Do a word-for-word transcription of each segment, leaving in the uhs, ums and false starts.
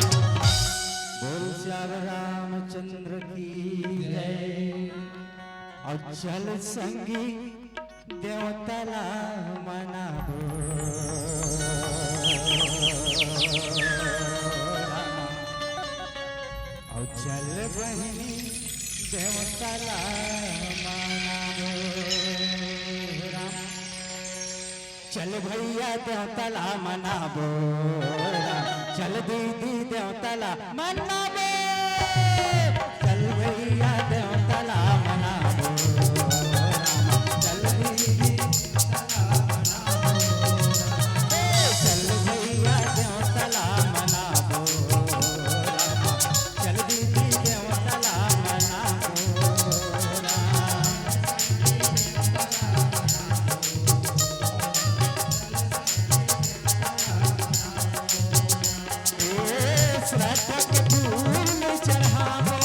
बोल सियावर रामचंद्र की जय। अउ चल संगी देवता ला मनाबो रामा। अउ चल बहिनी देवता ला मनाबो रामा। चल भैया देवता ला मनाबो राम, चल दीदी देवता ला मनाबो। चल भैया देवता ला मनाबो राम, चल दीदी देवता ला मनाबो राम। ए, चल भैया देवता ला मनाबो राम, चल दीदी देवता ला मनाबो राम। ए, श्रद्धा के फूल चढ़ाबो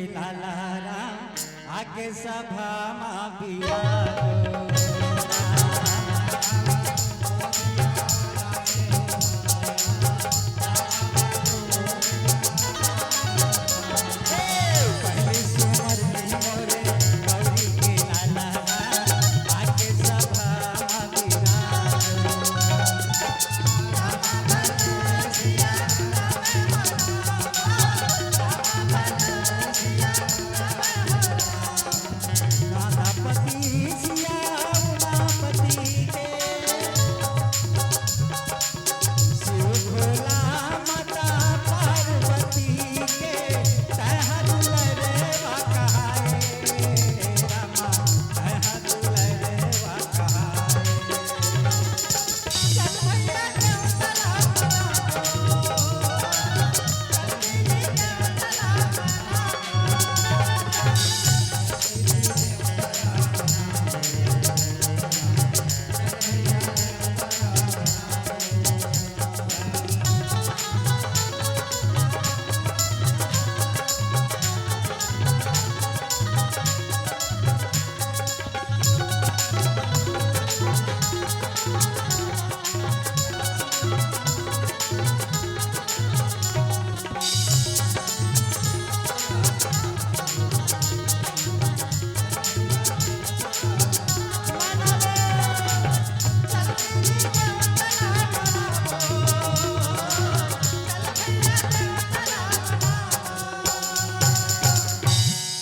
लाला राम आके सभा मा बिराजो।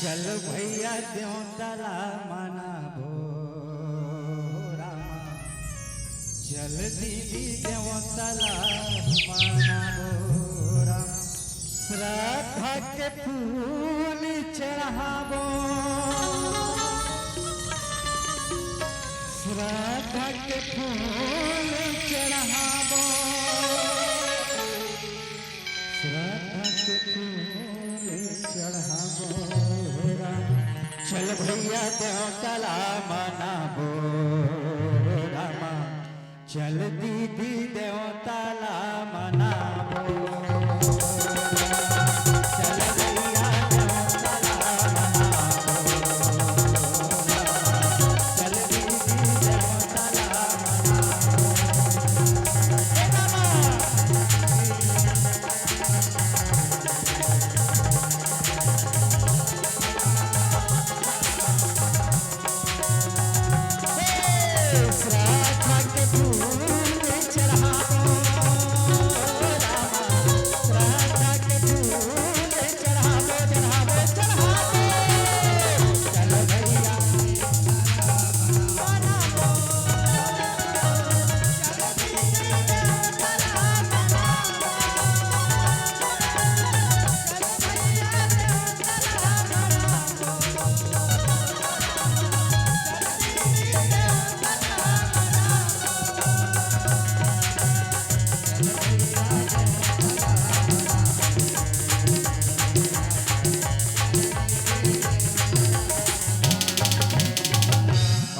चल भैया देवता ला मनाबो रामा, चल दीदी देवता ला मनाबो रामा। श्रद्धा के फूल चढ़ाबो, श्रद्धा के फूल चढ़ाबो, श्रद्धा के फूल चढ़ाबो राम। चल भैया देवता ला मनाबो रामा, चल दीदी देवता ला मनाबो। चल भैया देवता ला मनाबो। चल दीदी देवता ला मनाबो। ए रामा।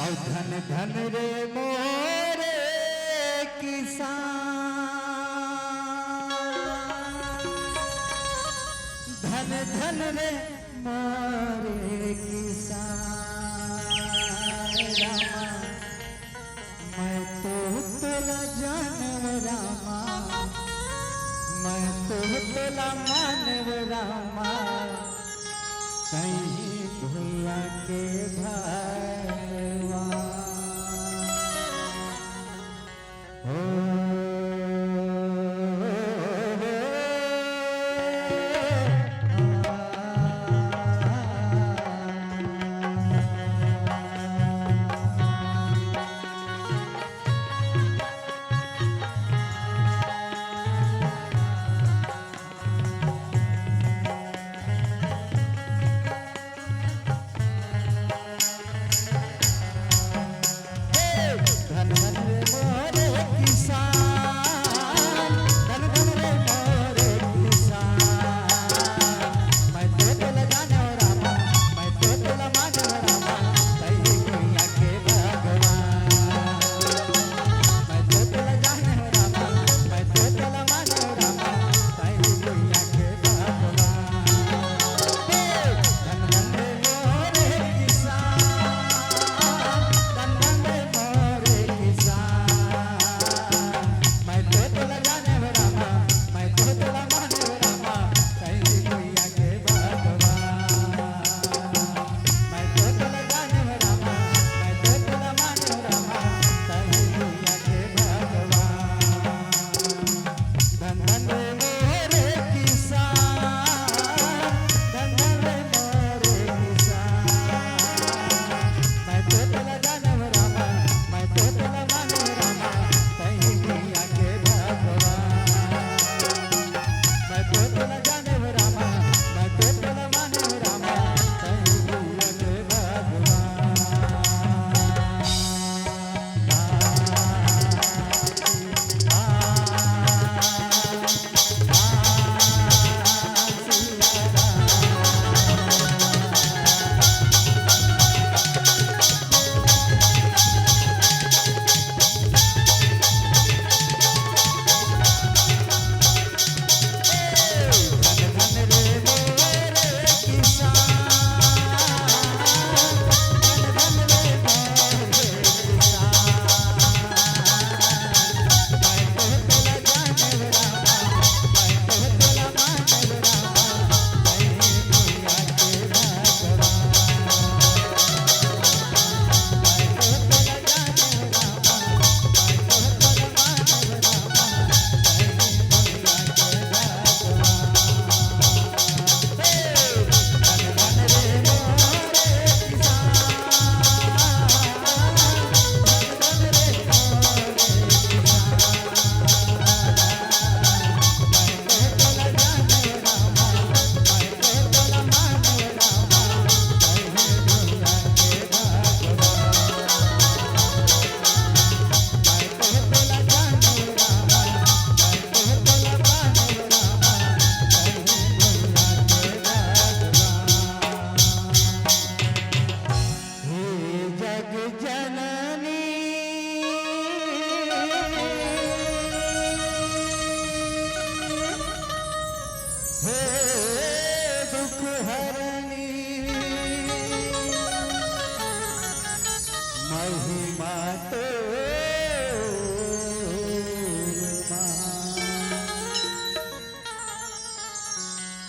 अउ धन धन रे मोरे किसान, धन धन रे मोरे किसान रामा, मैं तो तोला जानव रामा, मैं तो तोला मानव रामा, कहीं भुइयां के भगवान।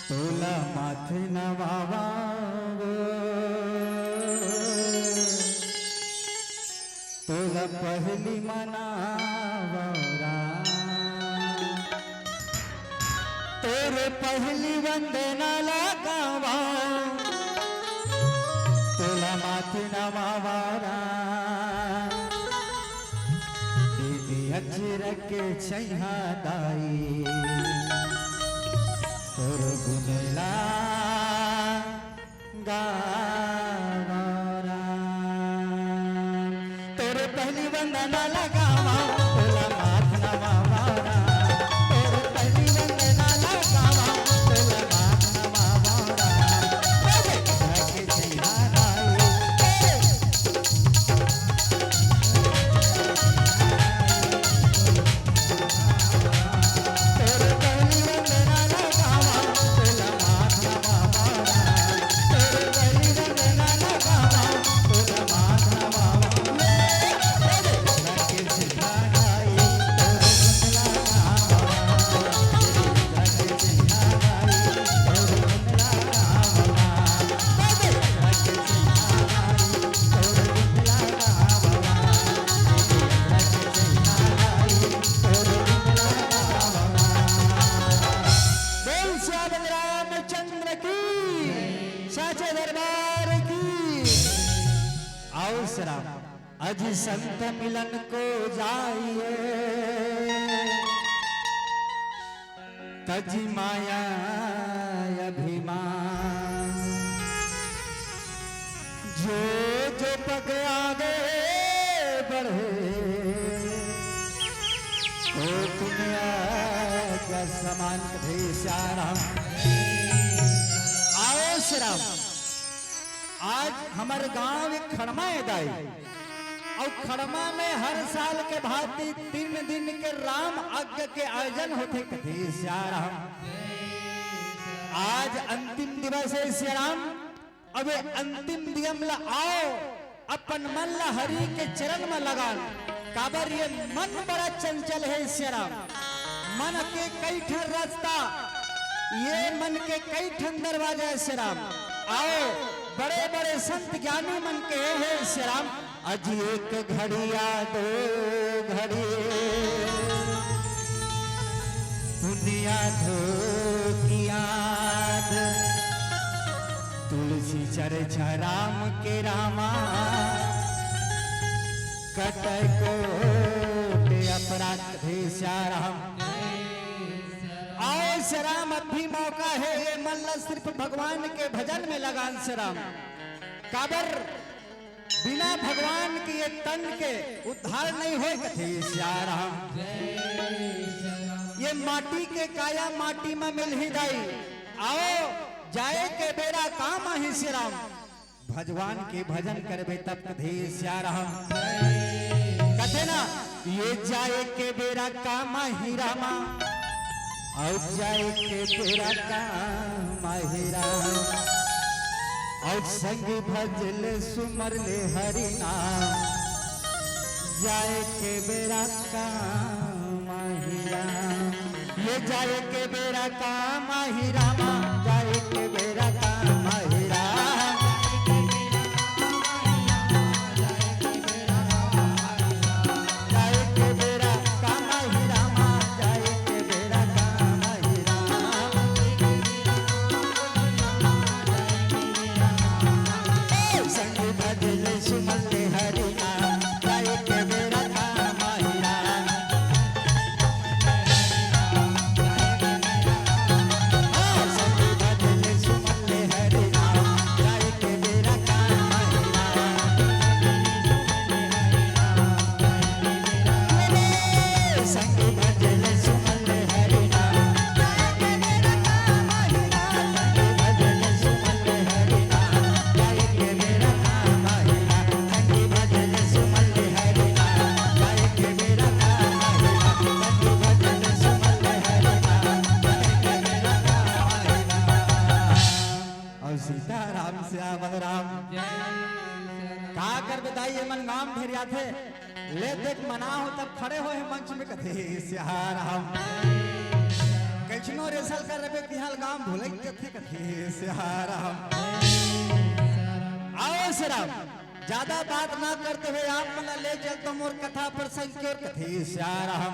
तोला माथे नवावा वो, तोला पहली मनावा राम। तोर पहली वंदना लगावा, तोला माथे नवावा राम। दीदी अचरक छइहा दाई, तोर गुनला गावा राम। तोर पहली वंदना लगावा, तोला माथ नवावा राम। तोर पहली वंदना लगावा, तोला माथ नवावा राम। बोले, रख छइहा दाई। बोल सियावर रामचंद्र की, साचे दरबार की। आओ सराम, अज संत मिलन को जाइए, तज माया अभिमान। जो जो पग आगे बढ़े, को दुनिया का समान। कथे सियाराम। आओ सियाराम, आज हमर गांव एक खड़मा हे दाई, अउ खड़मा में हर साल के भांति तीन दिन के राम यज्ञ के आयोजन होथे। कथे सियाराम, आज अंतिम दिवस हे सियाराम। अब ये अंतिम दियम ला आओ, अपन मन ला हरि के चरण म लगान, काबर ये मन बड़ा चंचल हे सियाराम। मन के कई ठन रास्ता, ये मन के कई ठन दरवाजा हे सियाराम। आओ, बड़े बड़े संत ज्ञानी मन के हे सियाराम। अज एक घड़िया दो घड़ी दुनिया धोखियाद, तुलसी चर्चा राम के रामा, कटय कोट अपराध। कथे सियाराम। आओ सियाराम, अब भी मौका हे, ये मन ला सिर्फ भगवान के भजन में लगान सियाराम। काबर बिना भगवान के ये तन के उद्धार नहीं होय। कथे सियाराम, ये माटी के काया माटी म मिलही दाई। आओ, जाए के बेरा काम आही सियाराम, भगवान के भजन करबे तब। कथे सियाराम, कथे ना, ये जाए के बेरा काम आही रामा, अउ जाए के बेरा काम आही राम, अउ संगी भजले सुमरले हरि नाम। जाए के बेरा काम आही राम, ये जाए के बेरा काम आही रामा, जाए के बेरा काम आही राम। जाए के बेरा काम आही रामा, जाए के बेरा काम आही राम। ए, संग भजले सुमन ले हरि नाम, जाए के बेरा काम आही राम। हाँ, संग ले देख मना हो तब खड़े होए मंच में कथे सियाराम। कइसनो रेसल कर रबे तिहाल गाम भुलई जथे कथे सियाराम। आओ सियाराम, ज्यादा बात ना करते हुए आप मन ला ले चलत हों मोर कथा प्रसंग के ओर कथे सियाराम।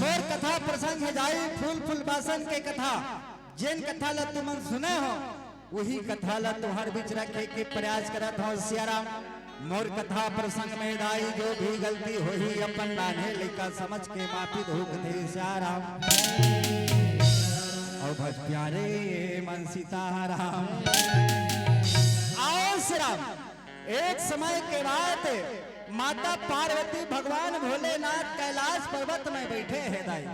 मोर कथा प्रसंग हे दाई फूल फूलबासन के कथा। जेन कथा ला तुमन सुने हो, उही कथा ला तुंहर बीच रखे के प्रयास करत हों सियाराम। मोर कथा प्रसंग में दाई जो भी गलती होही, अपन नान्हे लइका समझ के माफी दहू कथे सियाराम। अउ भज प्यारे मन सीताराम। आओ सियाराम, एक समय के बात, माता पार्वती भगवान भोलेनाथ कैलाश पर्वत में बइठे हे दाई।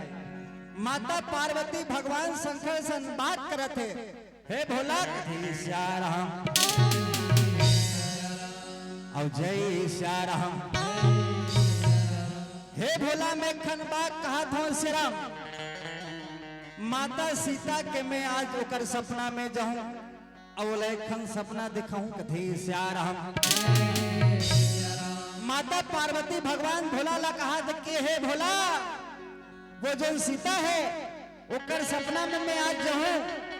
माता पार्वती भगवान शंकर सन बात करत हे, हे भोला कथे सियाराम। अउ जय सियाराम। हे भोला, मैं एक ठन बात कहत हों सियाराम। माता सीता के मैं आज ओकर सपना में जाहूं, अउ ओला एक ठन सपना देखाहूं कथे सियाराम। माता पार्वती भगवान भोला ला कहत हे कि हे भोला, वो जोन सीता हे, ओकर सपना में मैं आज जाहूं,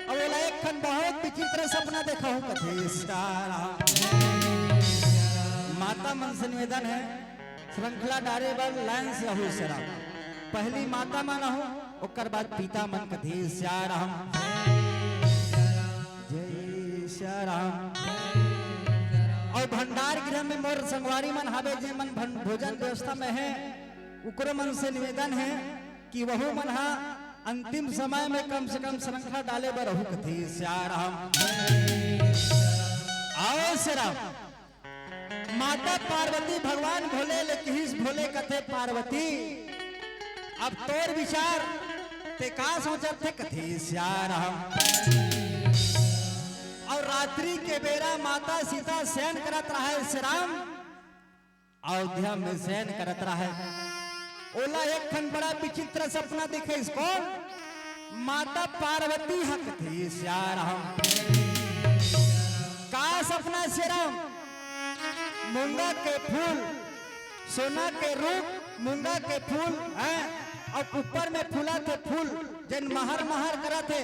अउ ओला एक ठन बहुत विचित्र सपना देखाहूं कथे सियाराम। माता मन से निवेदन हे, श्रृंखला डारे बर लाइन से आहू सियाराम। पहली माता मन आहू, ओकर बाद पिता मन कथे सियाराम। जय सियाराम। अउ भंडार गृह में मोर संगवारी मन हावे, जे मन भन-, भोजन व्यवस्था में हे, उकरो मन से निवेदन हे कि वहू मन हा अंतिम समय में कम से कम श्रृंखला डाले बर आहू कथे सियाराम। आओ सियाराम। माता पार्वती भगवान भोले ले किहिस, भोले कथे पार्वती, अब तोर विचार, ते का सोचत हे कथे सियाराम। अउ रात्रि के बेरा माता सीता शयन करत रहय सियाराम, अयोध्या में शयन करत रहय। ओला एक ठन बड़ा विचित्र सपना दिखिस। कौन? माता पार्वती ह कथे सियाराम। का सपना सियाराम? मूंगा के फूल, सोना के रूख, मूंगा के फूल, हैं? अउ ऊपर में फूलत हे फूल, जेन महर महर करत हे,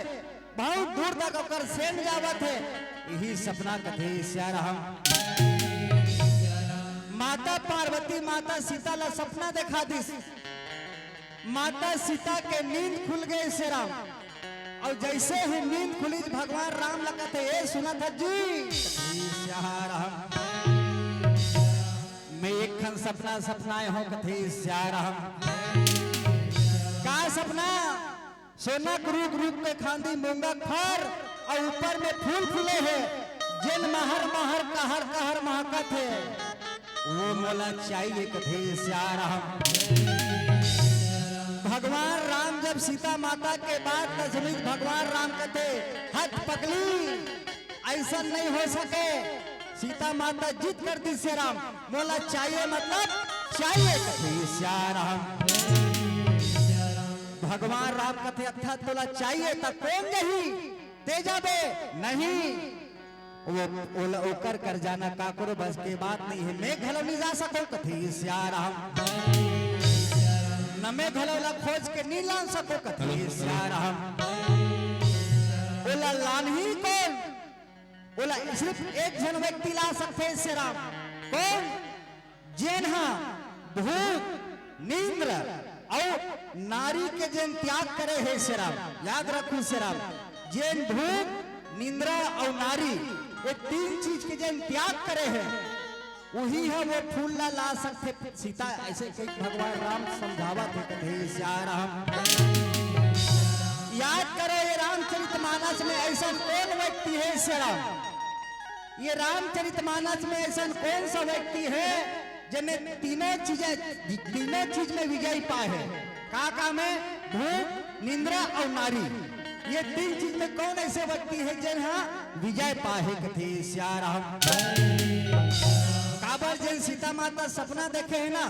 बहुत दूर तक ओकर सेंट जावत हे। इही सपना कथे सियाराम। माता पार्वती माता सीता ला सपना देखा दिस। माता सीता के नींद खुल गे सियाराम। अउ जइसे ही नींद खुलिस भगवान राम ला कथे, ए सुनत हस जी? कथे सियाराम। मैं एक ठन सपना सपनाए हों कथे सियाराम। का सपना? सोना के रूख, रूख के खांधी, मूंगा के फर, अउ ऊपर में फूल फूले हे, जेन महर महर कहर कहर महकत हे, वो मोला चाहिए कथे सियाराम। भगवान राम जब सीता माता के बात ला सुनिस, भगवान राम कथे, हत पगली, अइसन नइ हो सके। सीता माता जिद कर दिस सियाराम, मोला चाहिए मतलब चाहिए कथे सियाराम। भगवान राम कथे, अच्छा तोला चाहिए त कोन जही? ते जाबे? नहीं। वो, ओला, ओकर कर जाना काकरो बस के बात नइ हे, मैं घलो नइ जा सकंव कथे सियाराम। न मैं घलो ओला खोज के नइ लान सकंव कथे सियाराम। ओला लानही कोन? ओला सिर्फ एक झन व्यक्ति ला सकथे सियाराम। कोन? जेन हा भूख, निंद्रा अउ नारी के जेन त्याग करे हे सियाराम, याद रखहू सियाराम, जेन भूख, निंद्रा अउ नारी, ये तीन चीज के जेन त्याग करे हे, उही ह वो फूल ला ला सकथे सीता। अइसे कहिके भगवान राम समझावत हे कथे सियाराम। याद करो ये रामचरित मानस में अइसन कोन व्यक्ति हे सियाराम? ये रामचरित मानस में अइसन कोन सा व्यक्ति हे जेने तीनों चीजें, तीनों चीज में विजय पाए हे? का का में? भूख, निंद्रा अउ नारी। ये तीन चीज में कोन अइसे व्यक्ति हे जेन हा विजय पाए हे कथे सियाराम? काबर जेन सीता माता सपना देखे हे ना,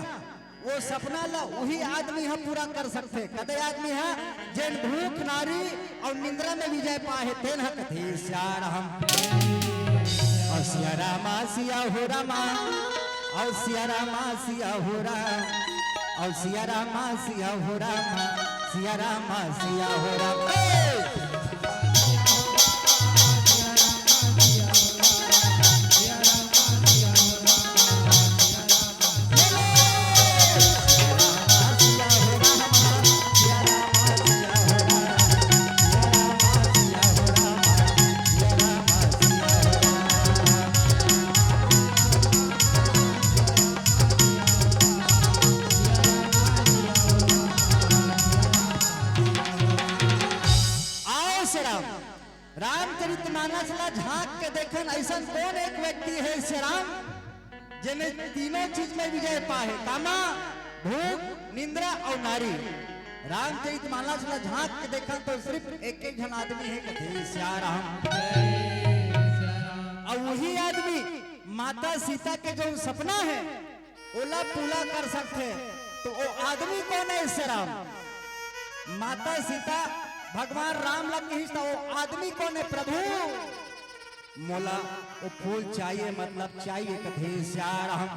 वो सपना ला उही आदमी हा पूरा कर सकथे। कते आदमी हा? जेन भूख, नारी अउ निंद्रा में विजय पाए हे, तेन हा कथे सियाराम। अउ सिया रामा, सिया हो रामा, अउ सिया रामा सिया हो राम, अउ सिया रामा सिया हो राम, सिया रामा सिया हो राम। ए! आओ श्री राम, रामचरित मानस ला झांक के देखन, अइसन कौन एक व्यक्ति हे श्री राम, जेमे तीनों चीज में विजय पाए, कामा, भूख, निंद्रा अउ नारी। रामचरित मानस ला झांक के देखन तो सिर्फ एक एक झन आदमी हे, कथे सिया राम। अउ वही आदमी माता सीता के जो सपना हे, ओला पूरा कर सकथे, तो ओ आदमी कौन हे श्री राम? माता सीता भगवान राम ला कहिस, त ओ आदमी कौन हे प्रभु? मोला ओ फूल चाहिए, मतलब चाहिए, कथे सिया राम।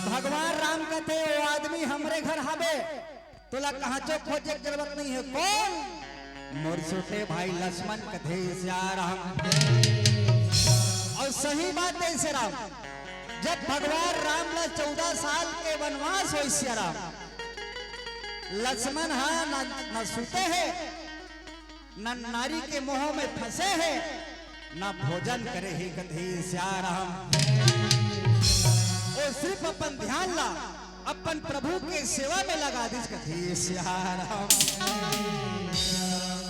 भगवान राम कथे, ओ आदमी हमरे घर हवे, तोला कहांचो खोजे के जरूरत नहीं हे। कौन? मोर छोटे भाई लक्ष्मण, कथे सिया राम। अउ सही बात हे श्री राम, जब भगवान राम ला चौदह साल के वनवास होइस श्री राम, लक्ष्मण हा न, न सुते हे, न नारी के मोह में फंसे हे, न भोजन करे हे, कथे सिया राम। ओ सिर्फ अपन ध्यान ला अपन प्रभु के सेवा में लगा दिस, कथे सिया राम।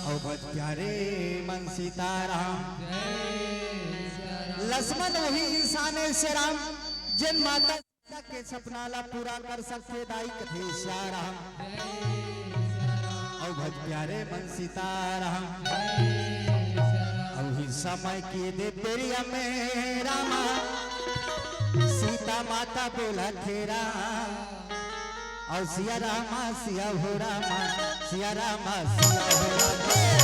अउ भज प्यारे मन सीता राम। लक्ष्मण वही इंसान हे श्री राम, जेन माता के सपना ला पूरा कर सकथे दाई, कथे सिया राम। अउ भज प्यारे मन सीता राम। अउ ही समय के दे बेरिया में रामा, सीता माता बोलथे राम। अउ सिया रामा सिया हो रामा, सिया रामा सिया हो रामा।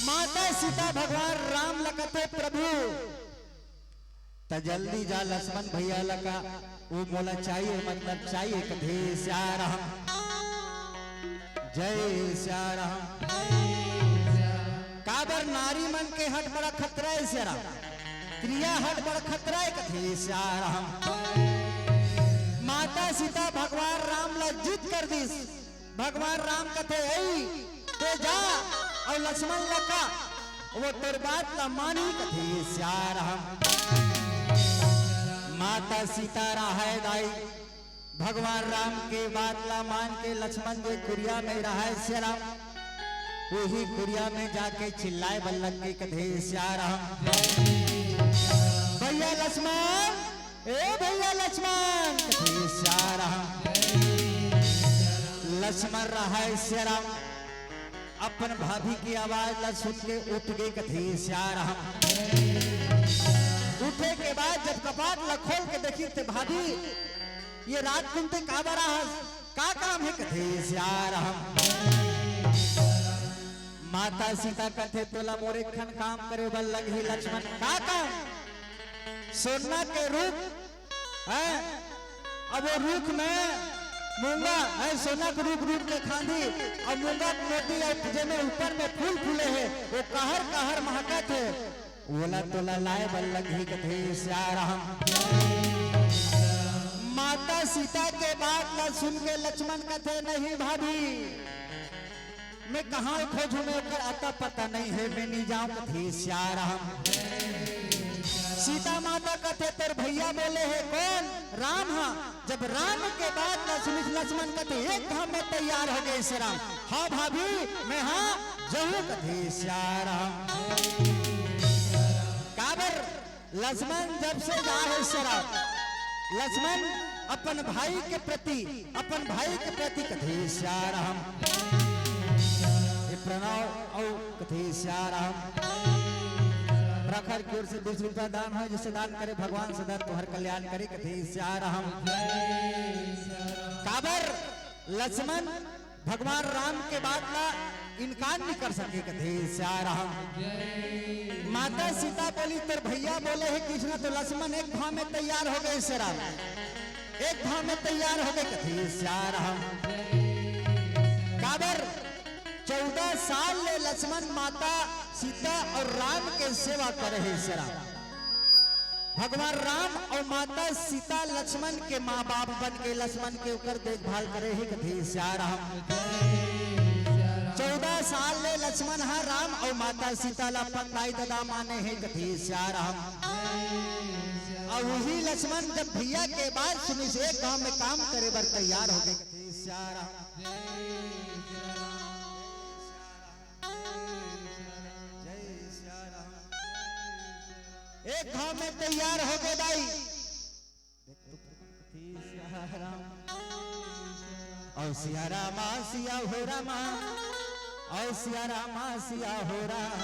माता सीता भगवान राम ला कथे, प्रभु, त जल्दी जा लक्ष्मण भैया ला का, वो मोला चाहिए, मतलब चाहिए, कथे सिया राम। जय सिया राम। काबर नारी मन के हट बड़ा खतरा हे सिया राम, क्रिया हट बड़ा खतरा हे, कथे सिया राम। माता सीता भगवान राम ला जिद कर दिस, भगवान राम कथे, "अई, ते जा अउ लक्ष्मण ला का, वो तोर बात ला मानही," कथे सिया राम। माता सीता राहय दाई, भगवान राम के बात ला मान के लक्ष्मण जे कुरिया में राहय सिया राम, वही कुरिया में जाके चिल्लाय बर लग गे, कथे सिया राम। भैया लक्ष्मण, ए भैया लक्ष्मण, कथे सिया राम। लक्ष्मण राहय सिया राम, अपन भाभी के आवाज ला सुन के उठ गे, कथे सिया राम। उठे के बाद जब कपाट ला खोल के देखिस ते भाभी, ये रात कुन ते काबर आहस, का काम हे, कथे सिया राम। माता सीता कथे, "तोला मोर एक ठन काम करे बर लगही लक्ष्मण।" "का काम?" "सोना के रूख हे, अब वो रूख में मूंगा हे, सोना के रूख रूख के खांधी, अउ मूंगा के मोती, अउ जेमे ऊपर में फूल फूले हे, वो कहर कहर महकत हे, ओला तोला लाय बर लगही," कथे सिया राम। माता सीता के बात ला सुन के लक्ष्मण कथे, "नहीं भाभी, मैं कहाँ खोजूं, मैं ओकर अता पता नहीं हे, मैं नहीं जाऊं," कथे सिया राम। सीता माता कथे, "तोर भैया बोले हे।" "कौन?" "राम हा।" जब राम के बात ला सुनिस लक्ष्मण कथे, "एकदम मैं तैयार हो गे सिया राम। हाँ भाभी, मैं हा जहूं," कथे सिया राम। काबर लक्ष्मण जब से जा हे सिया राम, लक्ष्मण अपन भाई के प्रति, अपन भाई के प्रति कथे सिया राम। ये प्रणव अउ कथे सिया राम। प्रखर की ओर से बीस रुपया दान हो, जिसे दान करे भगवान सदा तुहर कल्याण करे, कथे सियाराम। काबर लक्ष्मण भगवान राम के बात ला इनकार नहीं कर सके, कथे सियाराम। माता सीता बोली, "तोर भैया बोले हे कृष्ण," तो लक्ष्मण एक भाव में तैयार हो गए सियाराम, एक भाव में तैयार हो गए, कथे सियाराम। काबर चौदह साल ले लक्ष्मण माता सीता और राम के सेवा करे हे सियाराम। भगवान राम और माता सीता लक्ष्मण के माँ बाप बन के लक्ष्मण के ओकर देखभाल करे हे, कथे सियाराम। चौदह साल ले लक्ष्मण ह राम और माता सीता ला अपन दाई ददा माने हे, कथे सियाराम। और वही लक्ष्मण जब भैया के बात सुनिस, एक गांव में काम करे बर तैयार हो गए, कथे सियाराम। जय सियाराम। एक घाव में तैयार हो गए दाई। सियाराम। और सिया रामा सिया हो रामा, और सिया रामा सिया हो राम,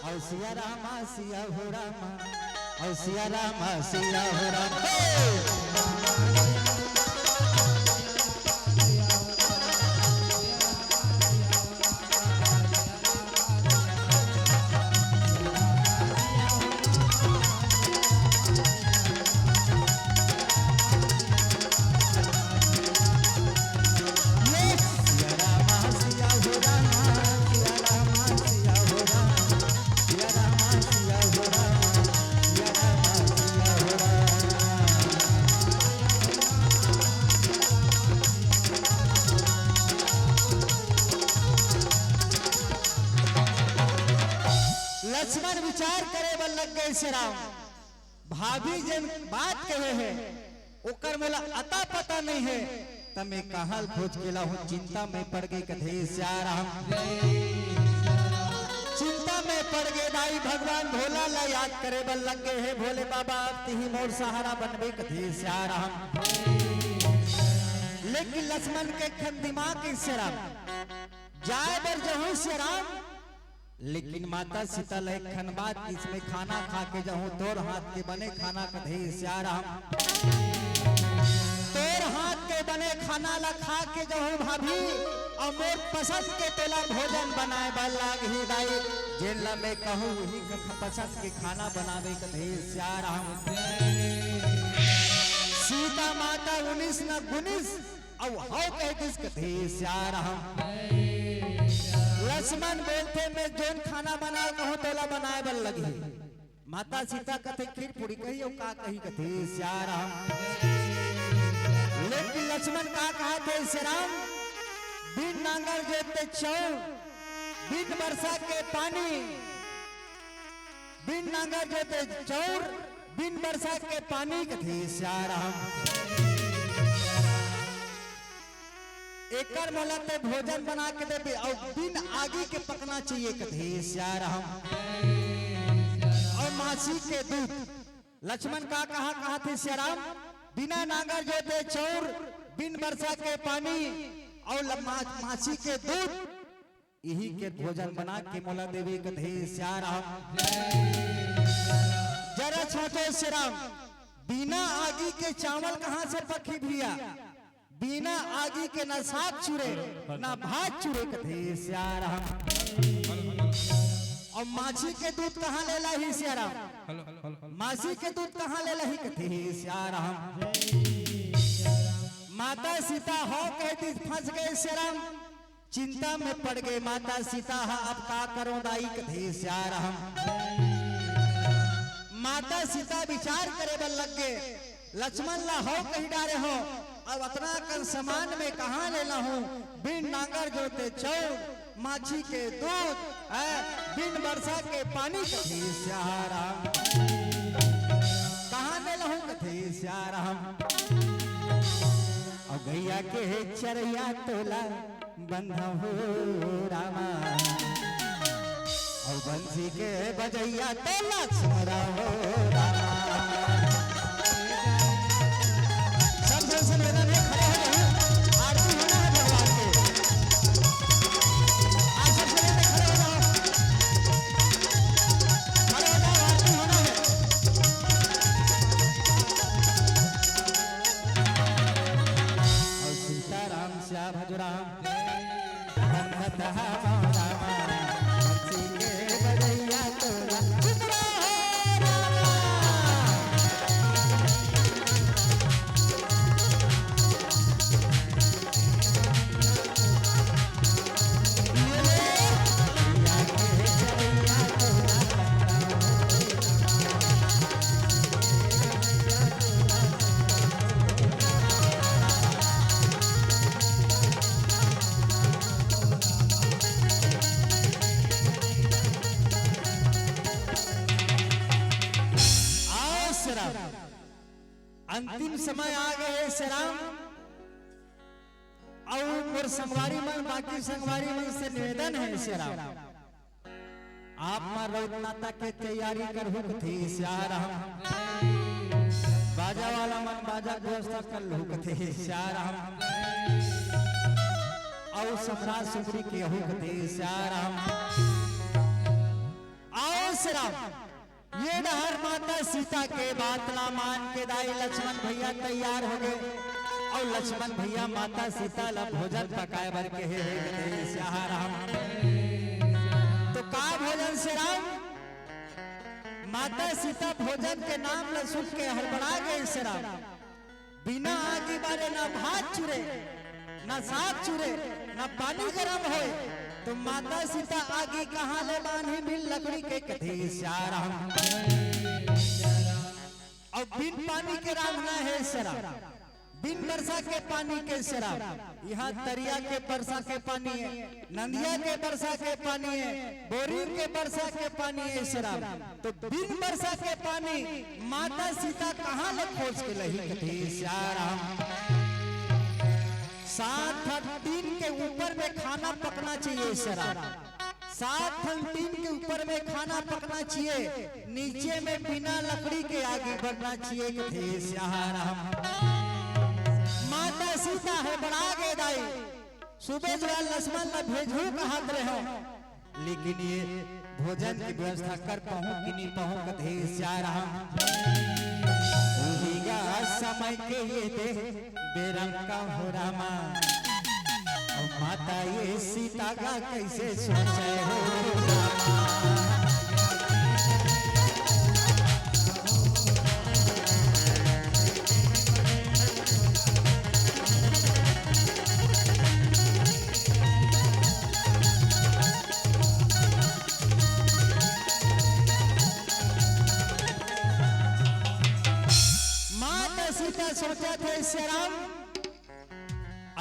और सिया रामा सिया हो रामा, और सिया रामा सिया हो राम। हे! लक्ष्मण विचार करे बर लग गए, सियाराम, भाभी जेन बात कहे हे, ओकर मोला अता पता नहीं हे, त मैं कहाँ ल खोज के लाहूँ, चिंता में पड़ गए, कथे सियाराम। चिंता में पड़ गए दाई, भगवान भोला ला याद करे बर लग गए हे, भोले बाबा, तिही मोर सहारा बनबे, कथे सियाराम। लेकिन लक्ष्मण के एक ठन दिमाग हे सियाराम, जाए बर जहूँ सियाराम, लेकिन माता सीता ला एक ठन बात, इसमें खाना खा के जहूँ, तोर हाथ के बने खाना, कथे सियाराम। तोर हाथ के बने खाना ला खा के जहूँ भाभी, और मोर पसंद के तोला भोजन बनाए बर लागही दाई, जेन ला मैं कहूँ वही ख-, पसंद के खाना बनावे, कथे सियाराम। सीता माता उनिस न गुनिस, अउ हव कह दिस, कथे सियाराम। लक्ष्मण बोलथे, "मैं जोन खाना बना कहूँ, तोला बनाए बर लगही।" माता सीता कथे, "खीर पूड़ी कही, अउ का कही?" कथे सियाराम। लेकिन लक्ष्मण का कहत हे, सियाराम, "बिन नांगर जोते चौर, बिन बरसा के पानी, बिन नांगर जोते चौर, बिन बरसा के पानी," कथे सियाराम। "एकर मोला ते भोजन बना के देबे, अउ बिन आगी के पकना चाहिए," कथे सियाराम। अउ माछी के दूध, लक्ष्मण का कहा, कहत हे सियाराम, "बिना नांगर जोते चौर, बिन बरसा के पानी, अउ ल-, मा-, माछी के दूध, इही के भोजन बना के मोला देबे," कथे सियाराम। जरा सोचो सियाराम, बिना आगी के चावल कहाँ से पकही भैया? बिना आगी के ना साग चुरे, ना भात चुरे, कथे सियाराम। अउ माछी के दूध कहाँ ले लाही सियाराम? माछी के दूध कहाँ ले लाही, कथे सियाराम। माता सीता हव कह दिस, फंस गए सियाराम। चिंता में पड़ गए माता सीता ह, "अब का करों दाई?" कथे सियाराम। माता सीता विचार करे बर लग गए, "लक्ष्मण ला हव कही डारे हव, अब अतना कन सामान में कहाँ ले लाहूँ? बिन नांगर जोते चौर, माछी के दूध, ऐ, बिन बरसा के पानी," कथे सियाराम। "कहाँ ले लाहूँ?" कथे सियाराम। अउ गैया के चरैया तोला बंधा हो रामा, अउ बंसी के बजैया तोला छोरा हो रामा। सब जन से निवेदन है, खड़े हो जाओ, आरती होना है भगवान के। आप सब जने खड़े हो जाओ। अंतिम समय आ गए हे श्री राम। अउ मोर संगवारी मन, बाकी संगवारी मन से निवेदन हे श्री राम, आप मन रउत नाता के तैयारी करहू कथे श्री राम। बाजा वाला मन बाजा के व्यवस्था कर लहू कथे श्री राम। अउ समरा सुमरी के अहू कथे श्री राम। आओ श्री राम, ये डहर माता सीता के बात ला मान के दाई लक्ष्मण भैया तैयार हो गए। अउ लक्ष्मण भैया माता सीता ला भोजन पकाए बर कहे हे कथे श्री राम। तो का भोजन श्री राम? माता सीता भोजन के नाम ला सुन के हड़बड़ा गए श्री राम। बिना आगी बारे ना भात चुरे, ना साग चुरे, ना पानी गरम होए, तो माता सीता आगी कहाँ ले बांधी बिन लकड़ी के कथे श्री राम। अउ बिन पानी के रांधना हे श्री राम, बिन बरसा के पानी के श्री राम। यहाँ तरिया के बरसा के पानी हे, नंदिया के बरसा के पानी हे, बोरिंग के बरसा के पानी हे श्री राम। तो बिन बरसा के पानी माता सीता कहाँ ले खोज के लही कथे श्री राम। सात ठन टीन के ऊपर में खाना पकना चाहिए श्री राम। सात ठन टीन के ऊपर में खाना पकना चाहिए, नीचे में बिना लकड़ी के आगी बरना चाहिए कथे श्री राम। माता सीता हड़बड़ा गे दाई, सुबेश लाल लक्ष्मण ला भेजहू कहत रहे हो, लेकिन ये भोजन के व्यवस्था कर पाहूं कि नहीं पाहूं कथे श्री राम। उही गा समय के ये दे बेरंग का हो रामा। अउ माता ये सीता का कैसे सोचे हो रामा। माता सीता सोचत हे श्री राम,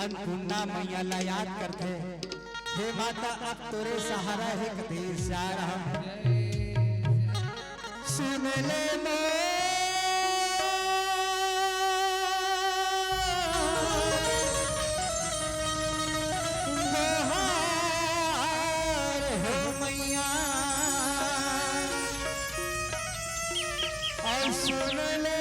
अन्नपूर्णा मैया ला याद करथे, हे माता अब तोरे सहारा हे कथे श्री राम। सुन ले मोर गोहार हो मैया, अउ सुन ले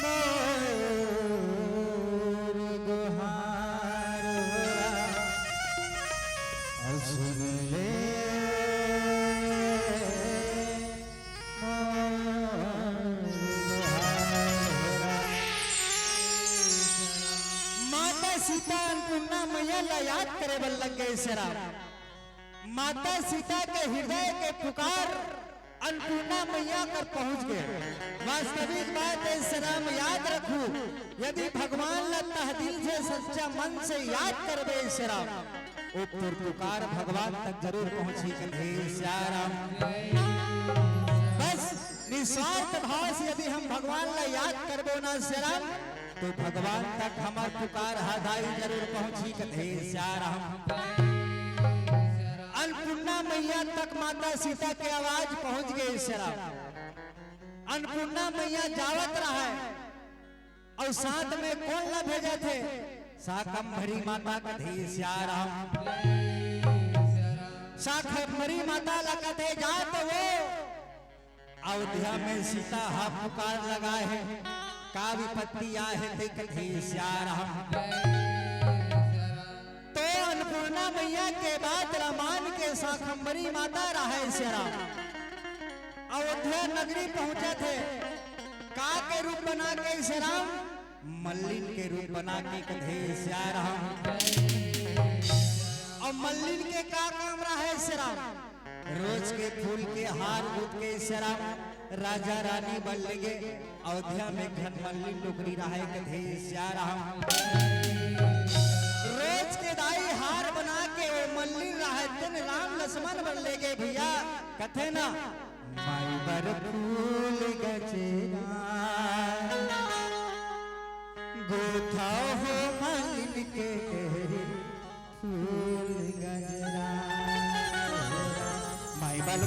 मोर गोहार हो राम, अउ सुन ले मोर गोहार हो राम। माता सीता अन्नपूर्णा मैया ला याद करे बर लग गए श्री राम। माता सीता के हृदय के पुकार अन्नपूर्णा मैया कर पहुंच गए। वास्तविक बात हे श्री राम, याद रखू, यदि भगवान ला तह दिल से सच्चा मन से याद करबे श्री राम, ओ तोर पुकार भगवान तक जरूर पहुंची कथे श्री राम। बस निस्वार्थ भाव से यदि हम भगवान ला याद करबो ना श्री राम, तो भगवान तक हमर पुकार ह दाई जरूर पहुंची कथे श्री राम। अन्नपूर्णा मैया तक माता सीता के आवाज पहुंच गए श्री राम। अन्नपूर्णा मैया जावत रहे अउ साथ में कोन ला भेजत हे? शाकंभरी माता कथे श्री राम। शाकंभरी माता ला कथे जात वो अयोध्या में सीता हा पुकार लगाए हे, का विपत्ति आए हे ते कथे श्री राम। तो अन्नपूर्णा मैया के बात ला मान के शाकंभरी माता रहे श्री राम। अयोध्या नगरी पहुंचत हे, का के रूप बना के श्री राम? मल्लिन के रूप बना के कथे श्री राम। अउ मल्लिन के का काम रहे श्री राम? रोज के फूल के हार गूंथ के श्री राम राजा रानी बन लेगे। अयोध्या में घन मल्लिन नौकरी रहे कथे श्री राम। रोज के दाई हार बना के वो मल्लिन रहे, तेन राम लक्ष्मण बन लेगे भैया। कथे ना, माई बर फूल गजरा गूंथा हो मल्लिन के फूल गजरा। माई बर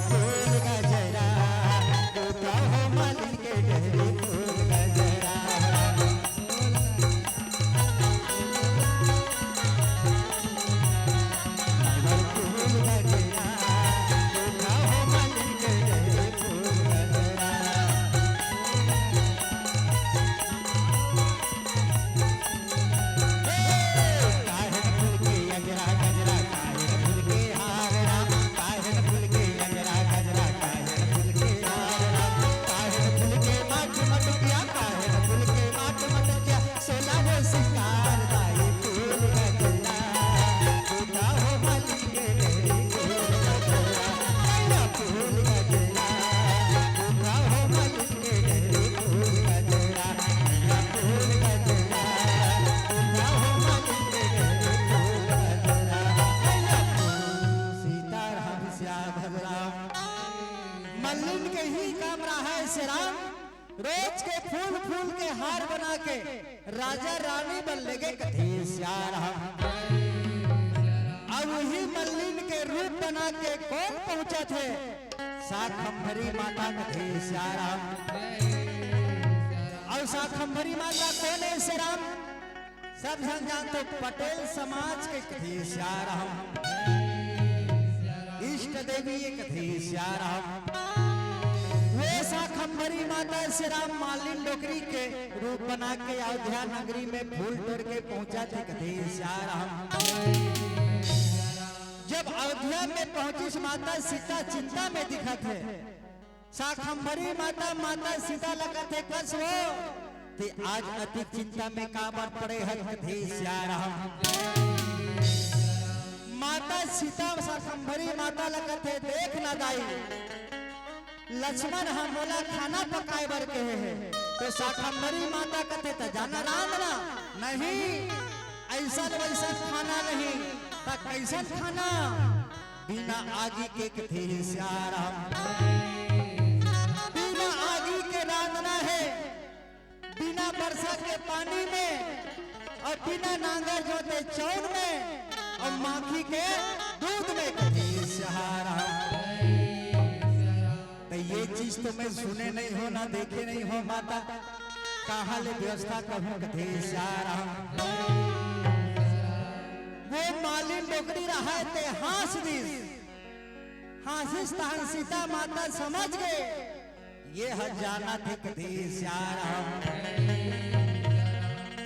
मल्लिन के ही काम रहा है सियाराम, रोज के फूल फूल के हार बना के राजा रानी बन लेगे कथे सियाराम। अब वही मल्लिन के रूप बना के कौन पहुंचा थे? शाकंभरी माता कथे सियाराम। और शाकंभरी माता कौन है सियाराम? सब झन जानथो, पटेल समाज के कथे सियाराम, इष्ट देवी ये कथे सियाराम। वो शाकंभरी माता सियाराम मालिन डोकरी के रूप बना के अयोध्या नगरी में फूल तोड़ के पहुंचा थे कथे सियाराम। जब अयोध्या में पहुंचिस माता सीता चिंता में दिखत हे, शाकंभरी माता, माता सीता ला कथे कस वो, ते आज अति चिंता में काबर पड़े हस कथे सियाराम। माता सीता शाकंभरी माता ला कथे, देख ना दाई, लक्ष्मण ह मोला खाना पकाए बर कहे हे। तो शाकंभरी माता कथे, त जाना रांधना? नहीं, ऐसन वैसन खाना नहीं। त कैसन खाना? बिना आगी के कथे सियाराम, बिना आगी के रांधना हे, बिना बरसा के पानी में और बिना नांगर जोते चौन में और माखी के दूध में कथे सियाराम। त ये चीज तो मैं सुने नहीं हो, ना देखे नहीं हो माता, कहाँ ले व्यवस्था कहूँ कथे सियाराम। वो मालिन डोकरी रहा ते हाँस दिस, हाँसिस तहन सीता माता समझ गे, ये ह जानत हे कथे सियाराम।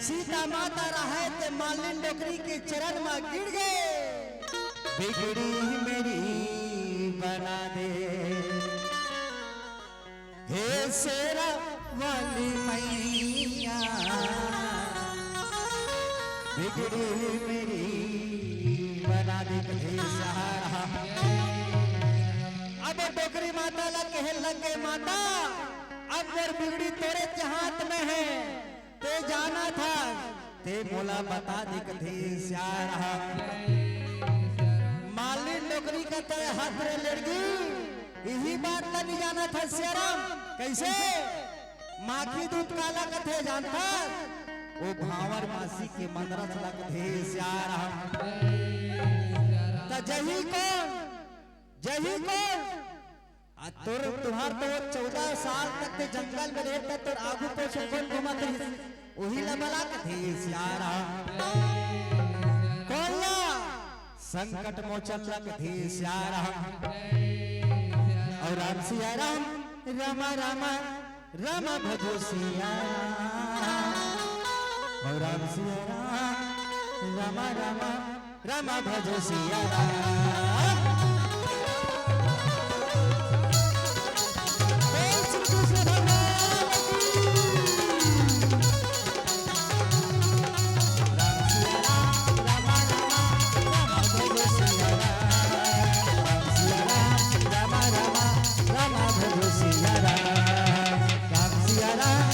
सीता माता रहा ते मालिन डोकरी के चरण म गिर गे। बिगड़ी मेरी बना दे, हे शेरा वाली मैया, बिगड़ी मेरी बना दे कथे सियाराम। अब डोकरी माता ला कहे लग गे, माता, अब मोर बिगड़ी तोरे हाथ में हे, ते जानत हस, ते मोला बता दे कथे सियाराम। मालिन डोकरी कथे, हत रे लड़की, इही बात ला नहीं जानत हस सियाराम। कैसे? माखी दूध काला कथे जानत हस? वो भांवर मासी के मंदरस ला कथे सियाराम। त जही कौन, जही कौन? आ तोर, तुहार तो चौदह साल तक ते जंगल में रहे, त तोर आगू पाछू कौन घूमत रहिस? उही ला बला कथे सियाराम। कौन ला? संकट मोचन ला कथे सियाराम। और राम सियाराम, रामा रामा, रामा भजो सियाराम। और राम सियाराम, रामा रामा, रामा भजो सियाराम। बोल श्री कृष्ण भगवान की। राम सियाराम, रामा रामा, रामा भजो सियाराम। राम सियाराम, रामा रामा, रामा भजो सियाराम। राम सियाराम।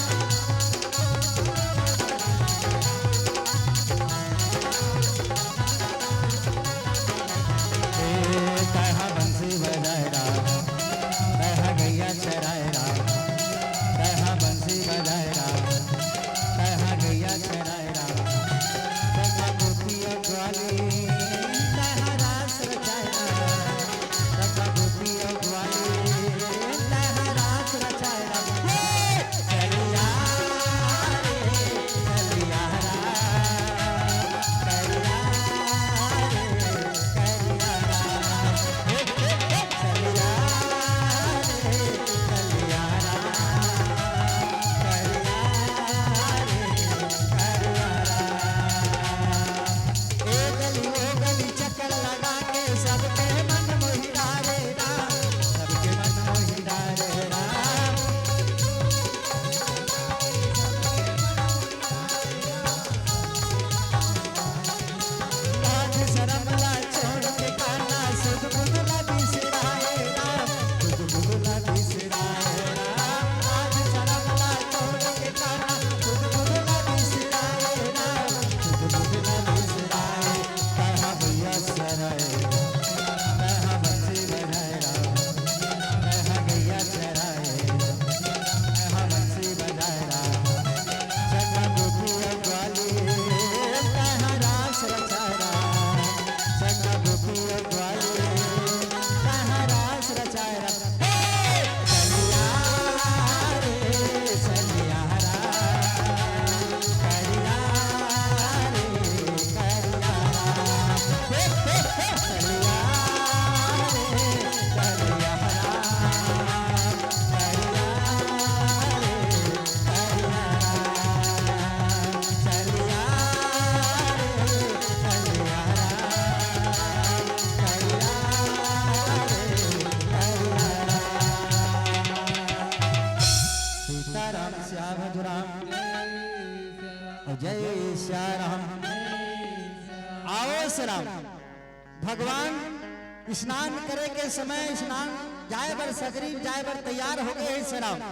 स्नान करे के समय स्नान जाए बर सगरी जाए बर तैयार हो गए हे सियाराम।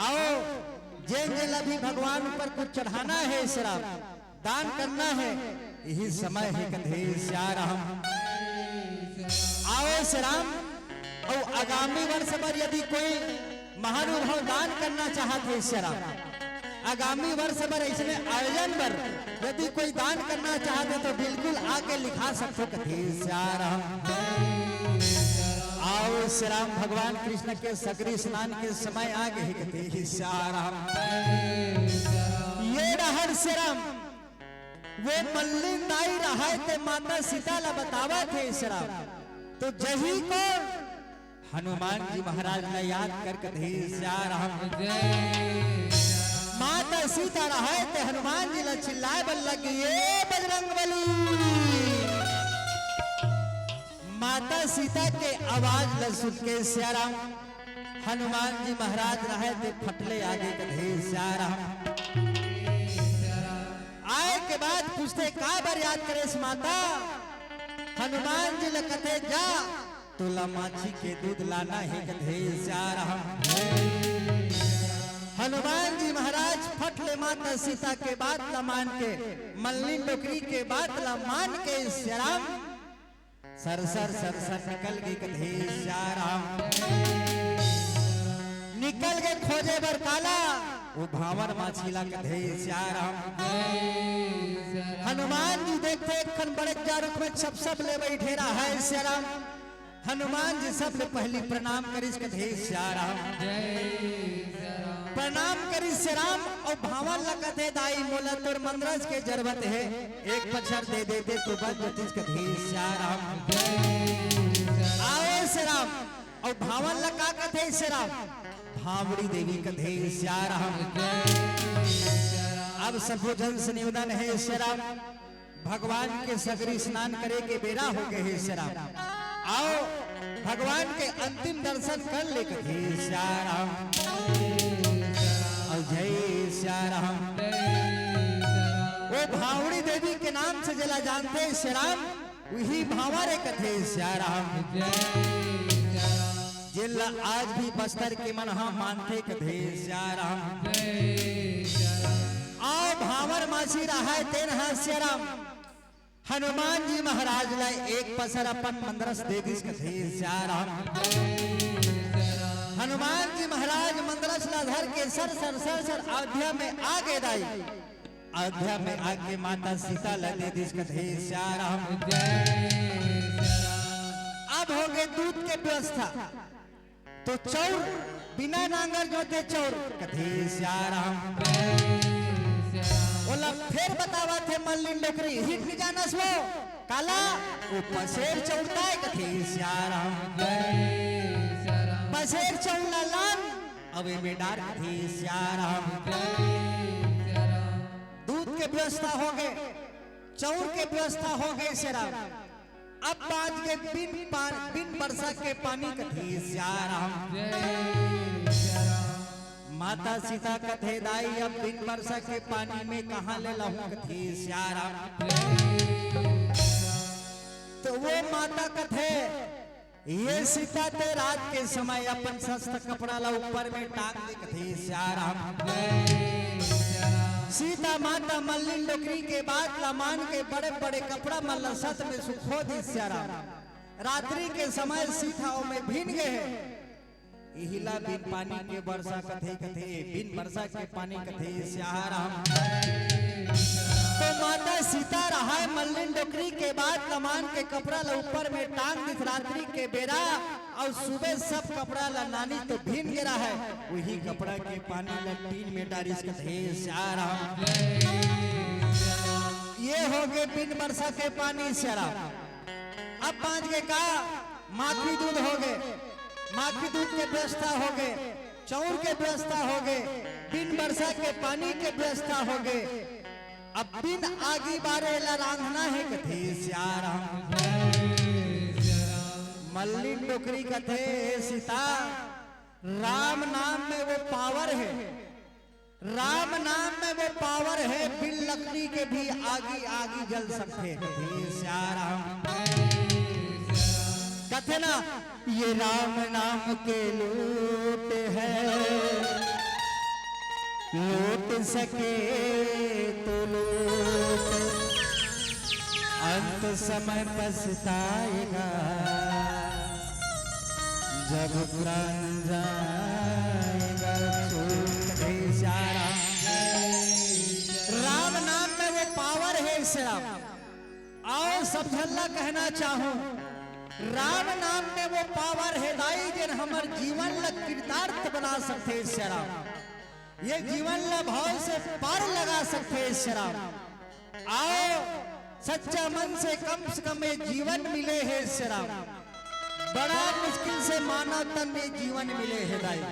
आओ, जेन जेन ला भी भगवान ऊपर कुछ चढ़ाना हे सियाराम, दान करना हे, यही समय हे कथे सियाराम। आओ सियाराम, अउ आगामी वर्ष बर यदि कोई महानुभाव दान करना चाहत हे सियाराम, आगामी वर्ष बर अइसने आयोजन बर यदि कोई दान करना चाहत हे तो बिल्कुल आके लिखा सकथो कथे सियाराम। आओ सियाराम, भगवान कृष्ण के सगरी स्नान के समय आ गे हे कथे सियाराम। ये रहर सियाराम, वो मल्लिन दाई रहय ते माता सीता ला बतावत हे सियाराम। तो जही को हनुमान जी महाराज ला याद कर कथे सियाराम। माता सीता रहय ते हनुमान जी ला चिल्लाए बर लगी, "ए बजरंग बली।" माता सीता के आवाज ला सुन के सियाराम, हनुमान जी महाराज रहय ते फट ले आगे कथे सियाराम। आए के बाद पूछथे, "का बर याद करेस माता?" हनुमान जी ला कथे, "जा, तोला माछी के दूध लाना हे कथे सियाराम।" हनुमान जी महाराज फट ले माता सीता के बात ला मान के, मल्लिन डोकरी के बात ला मान के सियाराम सरसर सरसर निकल गे कथे सियाराम। निकल गे खोजे बर काला, वो भांवर माछी ला कथे सियाराम। हनुमान जी देखथे एक ठन बड़े जा रुख में छप छप ले बइठे रहय सियाराम। हनुमान जी सबले पहिली प्रणाम करिस कथे सियाराम। प्रणाम करिस सियाराम अउ भांवर ला कथे, "दाई मोला तोर मंदरस के जरूरत हे, एक पछर दे देते तो बच जतिस कथे सियाराम।" आए सियाराम अउ भांवर ला का कथे सियाराम? भांवड़ी देवी कथे सियाराम। अब सबो झन से निवेदन हे सियाराम, भगवान के सगरी स्नान करे के बेरा हो गे हे सियाराम। आओ, भगवान के अंतिम दर्शन कर ले कथे सियाराम। अउ जय सियाराम। वो भांवड़ी देवी के नाम से जेला जानथे सियाराम, उही भांवर कथे सियाराम। जेला आज भी बस्तर के मन ह मानथे कथे सियाराम। आ भांवर माछी रहय तेन ह सियाराम हनुमान जी महाराज ला एक पसर अपन मंदरस दे दिस कथे सियाराम। हनुमान जी महाराज मंदरस ला धर के sir sir sir sir Ayodhya में आ गे दाई। अयोध्या में आके माता सीता ला दे दिस कथे सियाराम। अब हो गे दूध के व्यवस्था, तो चौर बिना नांगर जोते चौर कथे सियाराम। ओला फेर बतावत हे मल्लिन डोकरी, हिट नि जानस वो काला, वो पसेर चौर ताय कथे सियाराम। पसेर चौर ला लान, अउ एमे डार कथे सियाराम। दूध के व्यवस्था हो गे, चौर के व्यवस्था हो गे सियाराम। अब बांच गे बिन पान, बिन बरसा के पानी कथे सियाराम। माता सीता कथे दाई अब बिन बरसा के पानी में कहां ले लाहूं कथे सियाराम। तो वो माता कथे, ये सीता ते रात के समय अपन सस्त कपड़ा ला ऊपर में टांग दे कथे सियाराम। सीता माता मल्लिन डोकरी के बात ला मान के बड़े बड़े कपड़ा मन ला सत में सुखो दिस सियाराम। रात्रि के समय सीता ओमे भीन गे हे। इहिला बिन पानी के बरसा कथे कथे, बिन बरसा के पानी कथे सियाराम। तो माता सीता रहय मल्लिन डोकरी के बात ला मान के कपड़ा ला ऊपर में टांग दिस रात्रि के बेरा, अउ सुबह सब कपड़ा ला नानी तो भीन गे रहय, उही कपड़ा के पानी ला टीन में डारिस कथे सियाराम। ये हो गे बिन बरसा के पानी सियाराम। अब बांच गे का, माखी दूध हो गे, माखी दूध के व्यवस्था हो गे, चौर के व्यवस्था हो गे, बिन बरसा के पानी के व्यवस्था हो गे। अब बिन आगी बारे ला रांधना हे कथे सियाराम। मल्लिन डोकरी कथे, "हे सीता, राम नाम में वो पावर हे, राम नाम में वो पावर हे, बिन लकड़ी के भी आगी आगी जल सकथे।" कथे सियाराम। कहथे ना, ये राम नाम के लूट है, लूट सके तो लूट, अंत समय पछताएगा जब प्राण जाएगा छूट। हे सिया राम, राम नाम में वो पावर हे सिया राम। अउ सब झन ला कहना चाहूं, राम नाम में वो पावर हे दाई, जेन हमर जीवन ला कृतार्थ बना सकथे सिया राम। ये जीवन ला भाव से पार लगा सकथे सिया राम। अउ सच्चा मन से कम से कम ये जीवन मिले हे सिया राम। बड़ा मुश्किल से मानव तन में जीवन मिले हे दाई।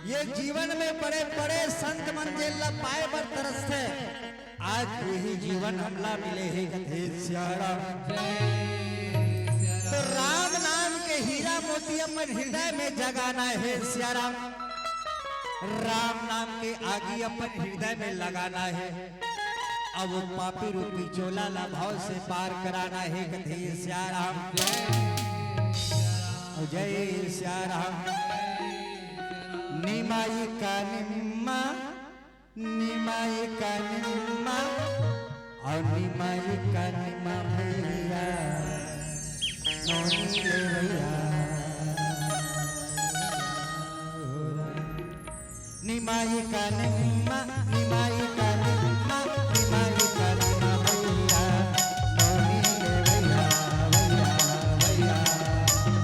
ये जीवन में बड़े बड़े संत मन जेन ला पाए बर तरसथे, आज वही जीवन हमला मिले हे कथे सिया राम। तो राम नाम के हीरा मोती अपन हृदय में जगाना हे सिया राम। राम नाम के आगी अपन हृदय में लगाना हे। अब वो पापी रूपी चोला ला भाव से पार कराना हे कथे सिया राम। जय सिया राम। निमाई का निम्मा, निमाई का निम्मा, अउ निमाई का निम्मा भैया, नोनी ले भैया। निमाई का निम्मा, निमाई का निम्मा, निमाई का निम्मा भैया, नोनी ले भैया, भैया, भैया।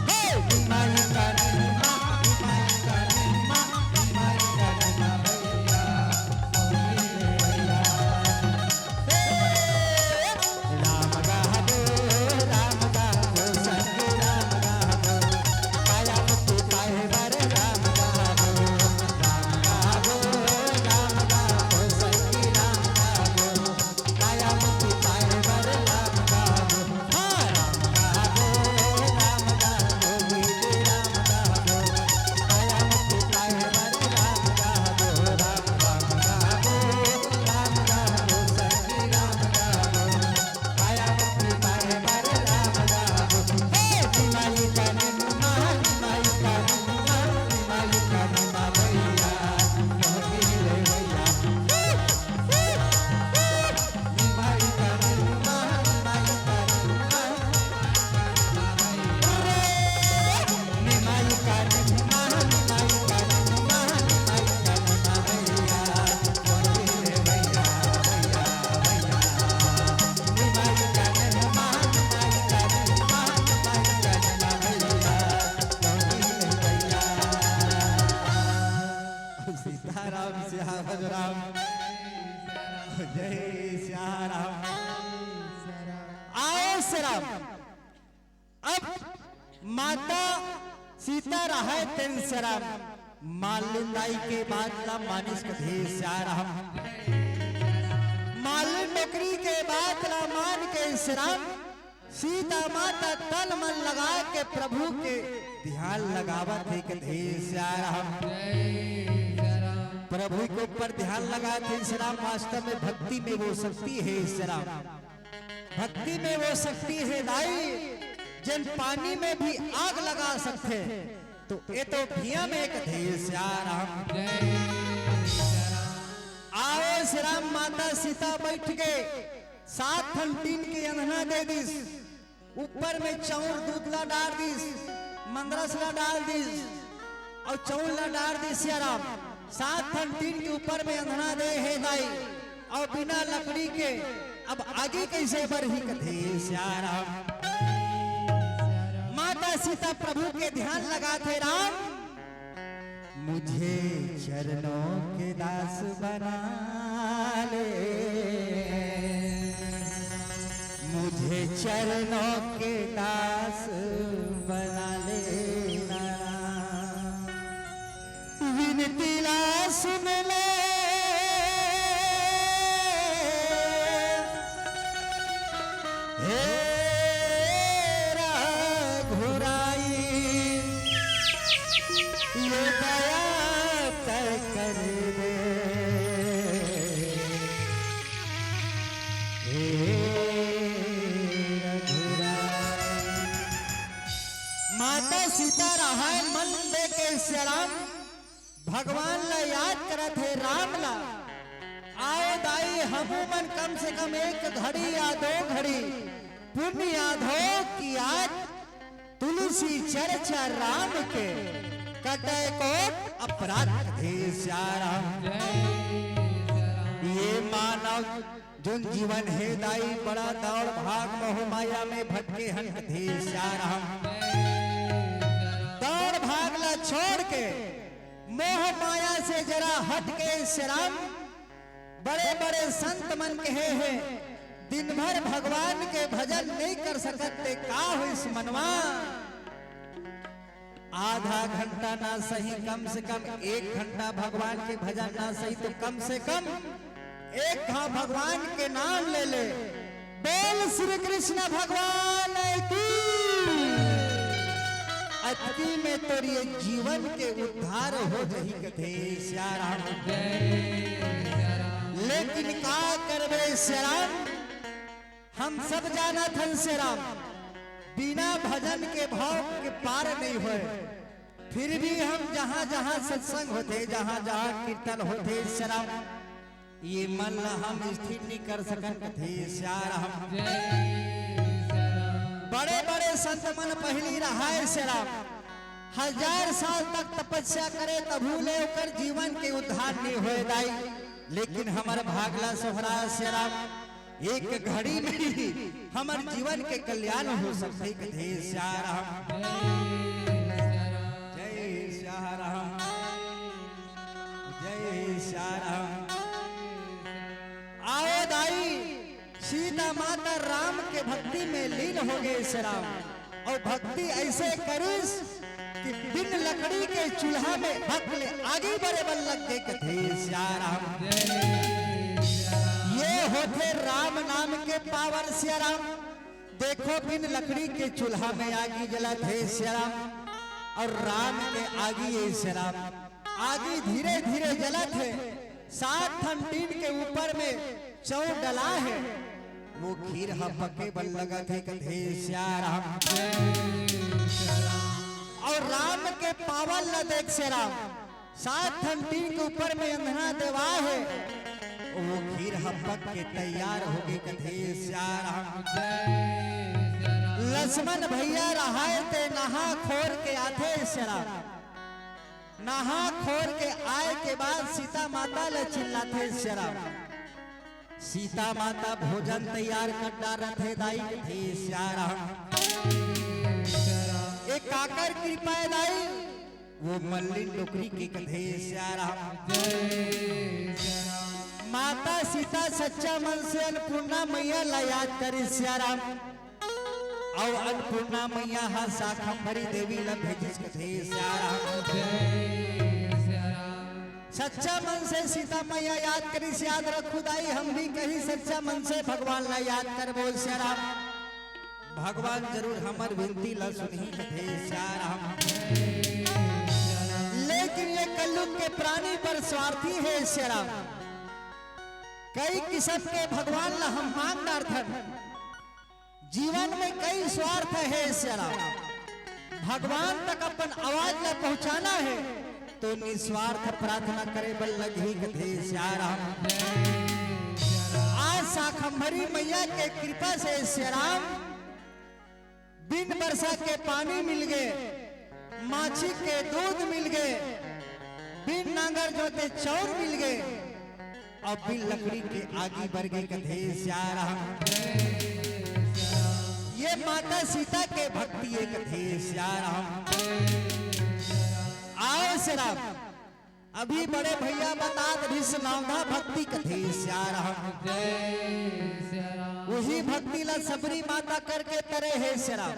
हे! निमाई का निम्मा, निमाई का निम्मा, निमाई का निम्मा भैया, नोनी ले भैया। हे! राम गाबो, राम गाबो, संग राम गाबो, काया मुक्ति पाए बर राम गाबो, राम गाबो, राम गाबो, संग राम गाबो, काया मुक्ति पाए बर राम गाबो, हाँ, राम गाबो, राम गाबो, गीत राम गाबो, काया मुक्ति पाए बर राम गाबो, राम, राम गाबो, राम गाबो, संग राम गाबो। सीताराम सियावर राम, जय सिया राम। आए सिया राम। अब माता सीता रहय तेन सिया राम, मालिन दाई के बात ला मानिस कथे सिया राम। मालिन नौकरी के बात ला मान के सिया राम, सीता माता तन मन लगा के प्रभु के ध्यान लगावत हे कथे सिया राम। प्रभु के ऊपर ध्यान लगाथे सिया राम, वास्तव में भक्ति में वो शक्ति हे सिया राम। भक्ति में वो शक्ति हे दाई, जेन पानी में भी आग लगा सकथे, तो ये तो भुइयां में कथे सिया राम। आए सिया राम, माता सीता बइठ के सात ठन टीन के अंधना दे दिस, ऊपर में चाउर दूध ला डार दिस, मंदरस ला डार दिस, अउ चाउर ला डार दिस सिया राम। सात ठन टीन के ऊपर में अंधना दे हे दाई, अउ बिना लकड़ी के अब आगी कइसे बरही कथे सिया राम। माता सीता प्रभु के ध्यान लगाथे राम। मुझे चरणों के दास बना ले, मुझे चरणों के दास बना ले। विनती ला सुन ले, हे रघुराई, ये दया तय कर दे, हे रघुराई। माता सीता रहाय मन दे के सियाराम, भगवान ला याद करत हे राम ला। आओ दाई, हमू मन कम से कम एक घड़ी या दो घड़ी पुण्य याद हो कि आज तुलसी चर्चा राम के, कटै कोट अपराध कथे सियाराम। ये मानव जोन जीवन हे दाई, बड़ा दौड़ भाग मोह माया में भटके हन कथे सियाराम। दौड़ भाग ला छोड़ के मोह माया से जरा हट के सियाराम। बड़े बड़े संत मन कहे हे, दिन भर भगवान के भजन नहीं कर सकत ते का होइस मनवा। आधा घंटा ना सही, कम से कम एक घंटा भगवान के भजन ना सही तो कम से कम एक घा भगवान के नाम ले ले। बोल श्री कृष्ण भगवान की। अतकी में तोर ये जीवन के उद्धार हो जही कथे सियाराम। लेकिन का करबे सियाराम, हम सब जानत हन सियाराम, बिना भजन के भाव के पार नहीं होय। फिर भी हम जहाँ जहाँ सत्संग होथे, जहाँ जहाँ कीर्तन होथे सियाराम, ये मन ला हम स्थिर नहीं कर सकन कथे सियाराम। बड़े बड़े संत मन पहिली रहाय सियाराम, हजार साल तक तपस्या करे तभू ले ओकर जीवन के उद्धार नहीं होय दाई। लेकिन हमर भाग ला सोहरा सियाराम, एक घड़ी में ही हमर जीवन के कल्याण हो सकथे कथे सियाराम। जय सियाराम, जय सियाराम। आओ दाई, सीता माता राम के भक्ति में लीन हो गए सियाराम। अउ भक्ति ऐसे करिस कि बिन लकड़ी के चूल्हा में भक्ति ले आगी बरे बर लग गे कथे सियाराम। ये होथे राम नाम के पावर सियाराम। देखो बिन लकड़ी के चूल्हा में आगी जलत हे सियाराम, अउ राम के आगी हे सियाराम। आगी धीरे धीरे जलत हे, सात ठन टीन के ऊपर में चौर डला हे, वो खीर ह पके बर लगत हे कथे सियाराम। अउ राम के पावर ल देख सियाराम, सात ठन टीन के ऊपर में अंधना देवा हे, वो खीर ह पक के तैयार हो गे कथे सियाराम। लक्ष्मण भैया रहाय ते नहा खोर के आथे सियाराम। नहा खोर के आय के बाद सीता माता ल चिल्लाथे सियाराम। सीता माता भोजन तैयार कर डारत हे दाई, कथे सियाराम। ए काकर कृपा हे दाई, वो मल्लिन डोकरी के कथे सियाराम। माता सीता सच्चा मन से अन्नपूर्णा मैया ला याद करिस सियाराम। अउ अन्नपूर्णा मैया ह शाकंभरी देवी ल भेजिस कथे सियाराम। सच्चा मन से सीता मैया याद करिस, याद रखू दाई, हम भी कहीं सच्चा मन से भगवान ल याद करबो सियाराम। भगवान जरूर हमर विनती ल सुनही कथे सियाराम। लेकिन ये कलयुग के प्राणी बड़ स्वार्थी हे सियाराम। कई किसम के भगवान ल हम मांग डारथन। जीवन में कई स्वार्थ हे सियाराम। भगवान तक अपन आवाज ल पहुंचाना हे तो निस्वार्थ प्रार्थना करे बर लगही कथे सियाराम। आज शाकंभरी मैया के कृपा से सियाराम बिन बरसा के पानी मिल गे, माछी के दूध मिल गे, बिन नांगर जोते चौर मिल गे, अउ बिन लकड़ी के आगी बर गे कथे सियाराम। ये माता सीता के भक्ति हे कथे सियाराम। आओ सियाराम, अभी बड़े भैया बतात रिहिस नावधा भक्ति कथे सियाराम। उही भक्ति ला सबरी माता करके तरे हे सियाराम।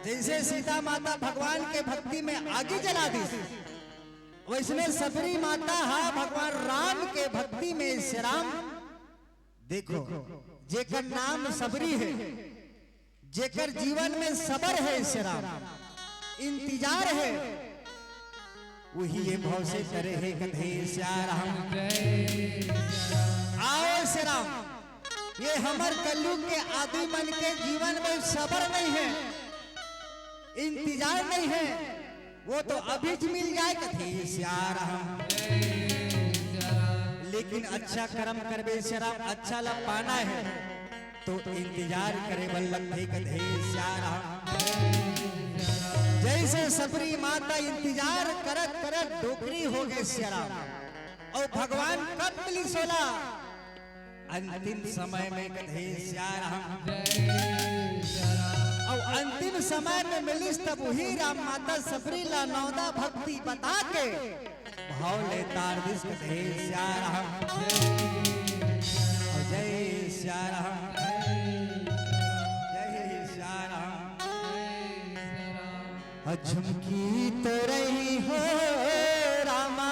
जैसे सीता माता भगवान के भक्ति में आगी जला दिस, वैसने सबरी माता हा भगवान राम के भक्ति में सियाराम। देखो, जेकर नाम सबरी हे, जेकर जीवन में सबर हे सियाराम, इंतजार हे, उही ये भाव से तरे हे कथे सियाराम। आओ सियाराम, ये हमर कलयुग के आदमी मन के जीवन में सबर नहीं हे। इंतजार नहीं है, वो तो अभी ज मिल जाए कथे सियाराम। लेकिन अच्छा कर्म करबे सियाराम, अच्छा ला पाना है तो इंतजार करे बर लगथे कथे सियाराम। जैसे सबरी माता इंतजार करत करत डोकरी हो गे सियाराम, अउ भगवान कब मिलिस ओला? अंतिम समय में कथे सियाराम। अउ अंतिम समय में मिलिस तब उही राम माता सबरी ला नवदा भक्ति बता के भाव ले तार दिस कथे सियाराम। अउ जय सियाराम, जय सियाराम। अ झुमकी तो रही हो रामा,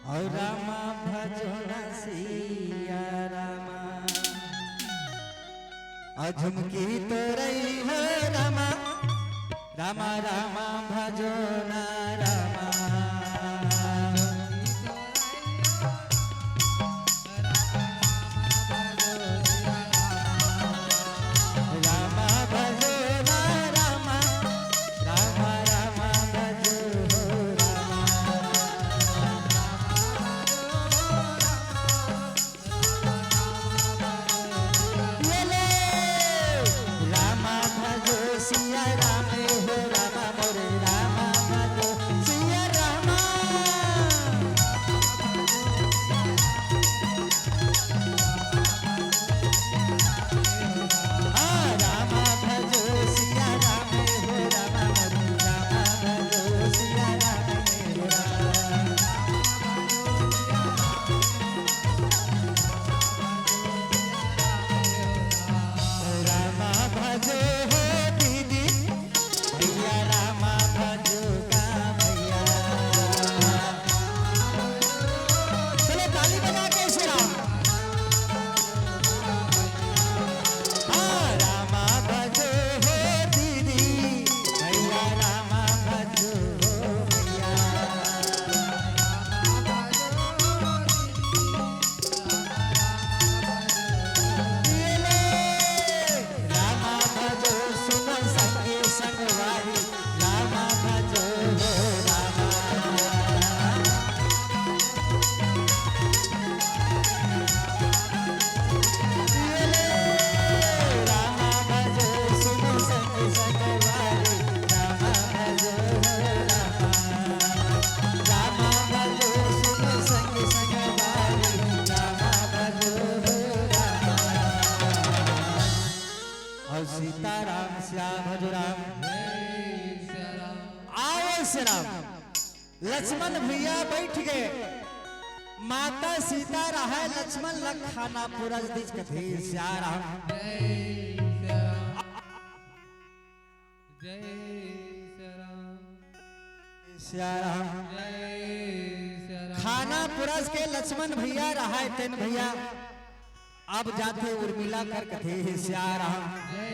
अउ रामा भजो न सिया रामा। अ झुमकी तो रही हो रामा, रामा रामा भजो न रामा। रामा भजो ना रामा, रामा रामा भजो हो रामा। ये ले, रामा भजो सिया राम हो रामा मोरे रामा भजो सिया रामा। चलो ताली बजा के सियाराम। अउ सीताराम श्याम भजो राम। आवे सियाराम। लक्ष्मण भैया बइठ गे। माता सीता रहय लक्ष्मण ल खाना पुरस दिस कथे सियाराम। जय सियाराम। सियाराम। जय सियाराम। खाना पुरस के लक्ष्मण भैया रहय तेन भैया। अब जाथे उर्मिला कर कथे सियाराम। जय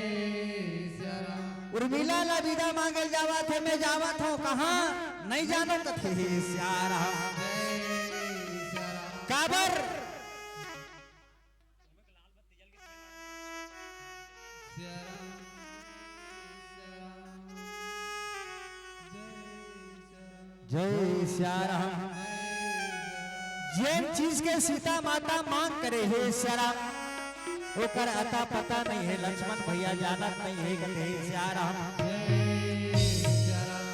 सियाराम। उर्मिला ला बिदा मांगे जावत हे, मैं जावत हंव कहां नइ जानंव कथे सियाराम। जय सियाराम। काबर? जय सियाराम। जेन चीज के सीता माता मांग करे हे सियाराम, ओकर अता पता नइ हे, लक्ष्मण भैया जानत नइ हे कथे सियाराम।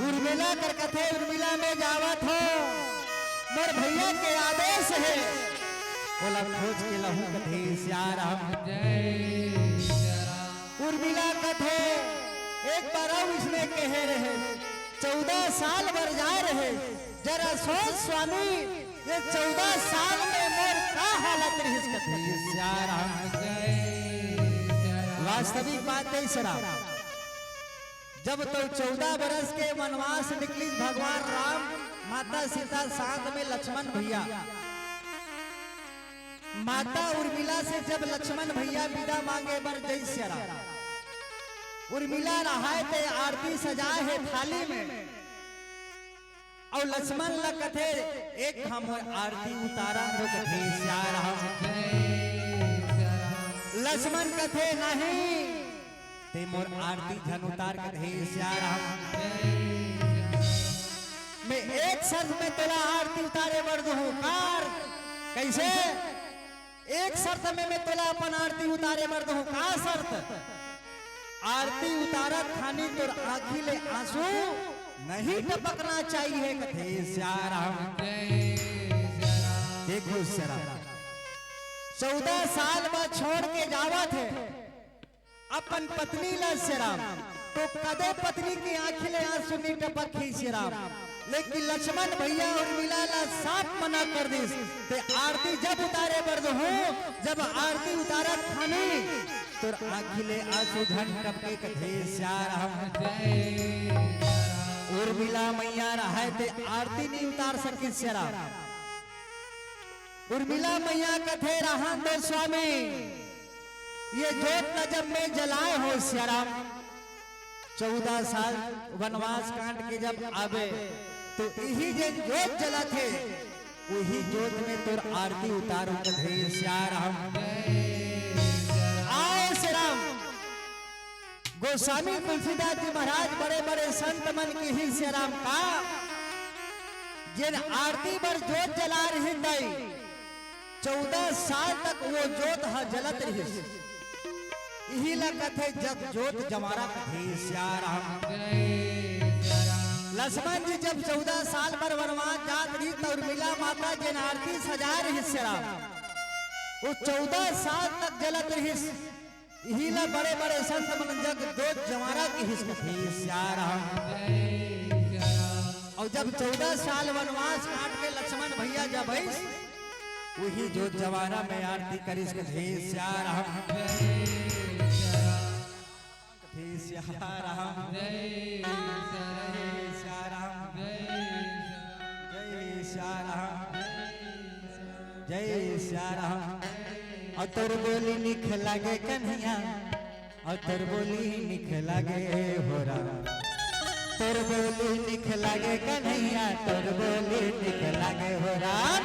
उर्मिला कर कथे, उर्मिला मैं जावत हंव, मोर भैया के आदेश हे, ओला खोज के लहूं कथे सियाराम। उर्मिला कथे, एक बार अउ इसने कहे रहे, चौदह साल बर जाय रहे, जरा सोच स्वामी, ये चौदह साल में मोर का हालत रहिस कथे सियाराम। वास्तविक बात हे सियाराम। जब तो चौदह बरस के वनवास निकलिस भगवान राम, माता सीता साथ में लक्ष्मण भैया। माता उर्मिला से जब लक्ष्मण भैया बिदा मांगे बर जइस सियाराम, उर्मिला रहय ते आरती सजाय हे थाली में, अउ लक्ष्मण ला कथे, "एक हमर आरती उतारन दो," कथे सियाराम। लक्ष्मण कथे, "नहीं, ते मोर आरती झन उतार कथे सियाराम। मैं एक शर्त में तोला आरती उतारे बर दूहूं। कार कैसे? एक शर्त में मैं तोला अपन आरती उतारे बर दूहूं। का शर्त? आरती उतारत खानी तोर आँखी ले आंसू नहीं टपकना चाहिए कथे सियाराम। देखो सियाराम, चौदह साल बाद छोड़ के जावत हे अपन पत्नी ला सियाराम, तो कदे पत्नी के आँखी ले आंसू नहीं टपकही सियाराम। लेकिन लक्ष्मण भैया उर्मिला ला साफ मना कर दिस, ते आरती जब उतारे बर दूहूं, जब आरती उतारत खानी तोर आँखी ले आंसू झन टपके कथे सियाराम। उर्मिला मैया रहय ते आरती नहीं उतार सकिस सियाराम। उर्मिला मैया कथे, रहन दो स्वामी, ये जोत ला जब मैं जलाए हों सियाराम, चौदह साल वनवास काट के जब आबे, तो इही जेन जोत जलत हे, उही जोत में तोर आरती उतारूं कथे सियाराम। आए सियाराम, गोस्वामी तुलसीदास जी महाराज बड़े बड़े संत मन किहिन सियाराम का, जेन आरती बर जोत जला रहिन दाई, चौदह साल तक वो जोत ह जलत रहिस। इही ला कथे जग जोत जवारा कथे सियाराम। लक्ष्मण जी जब चौदह साल बर वनवास जात रहिस त उर्मिला माता जेन आरती सजाए रहिस सियाराम, वो चौदह साल तक जलत रहिस। इही ला बड़े बड़े संत मन जग जोत जवारा किहिस कथे सियाराम। अउ जब चौदह साल वनवास काट के लक्ष्मण भैया जब आइस, उही जोत जवारा में आरती करिस कथे सियाराम। कथे सियाराम। जय सियाराम। जय सियाराम। जय सियाराम। अउ तोर बोली निक लागे कन्हैया, अउ तोर बोली निक लागे हो राम। तोर बोली निक लागे कन्हैया, तोर बोली निक लागे हो राम।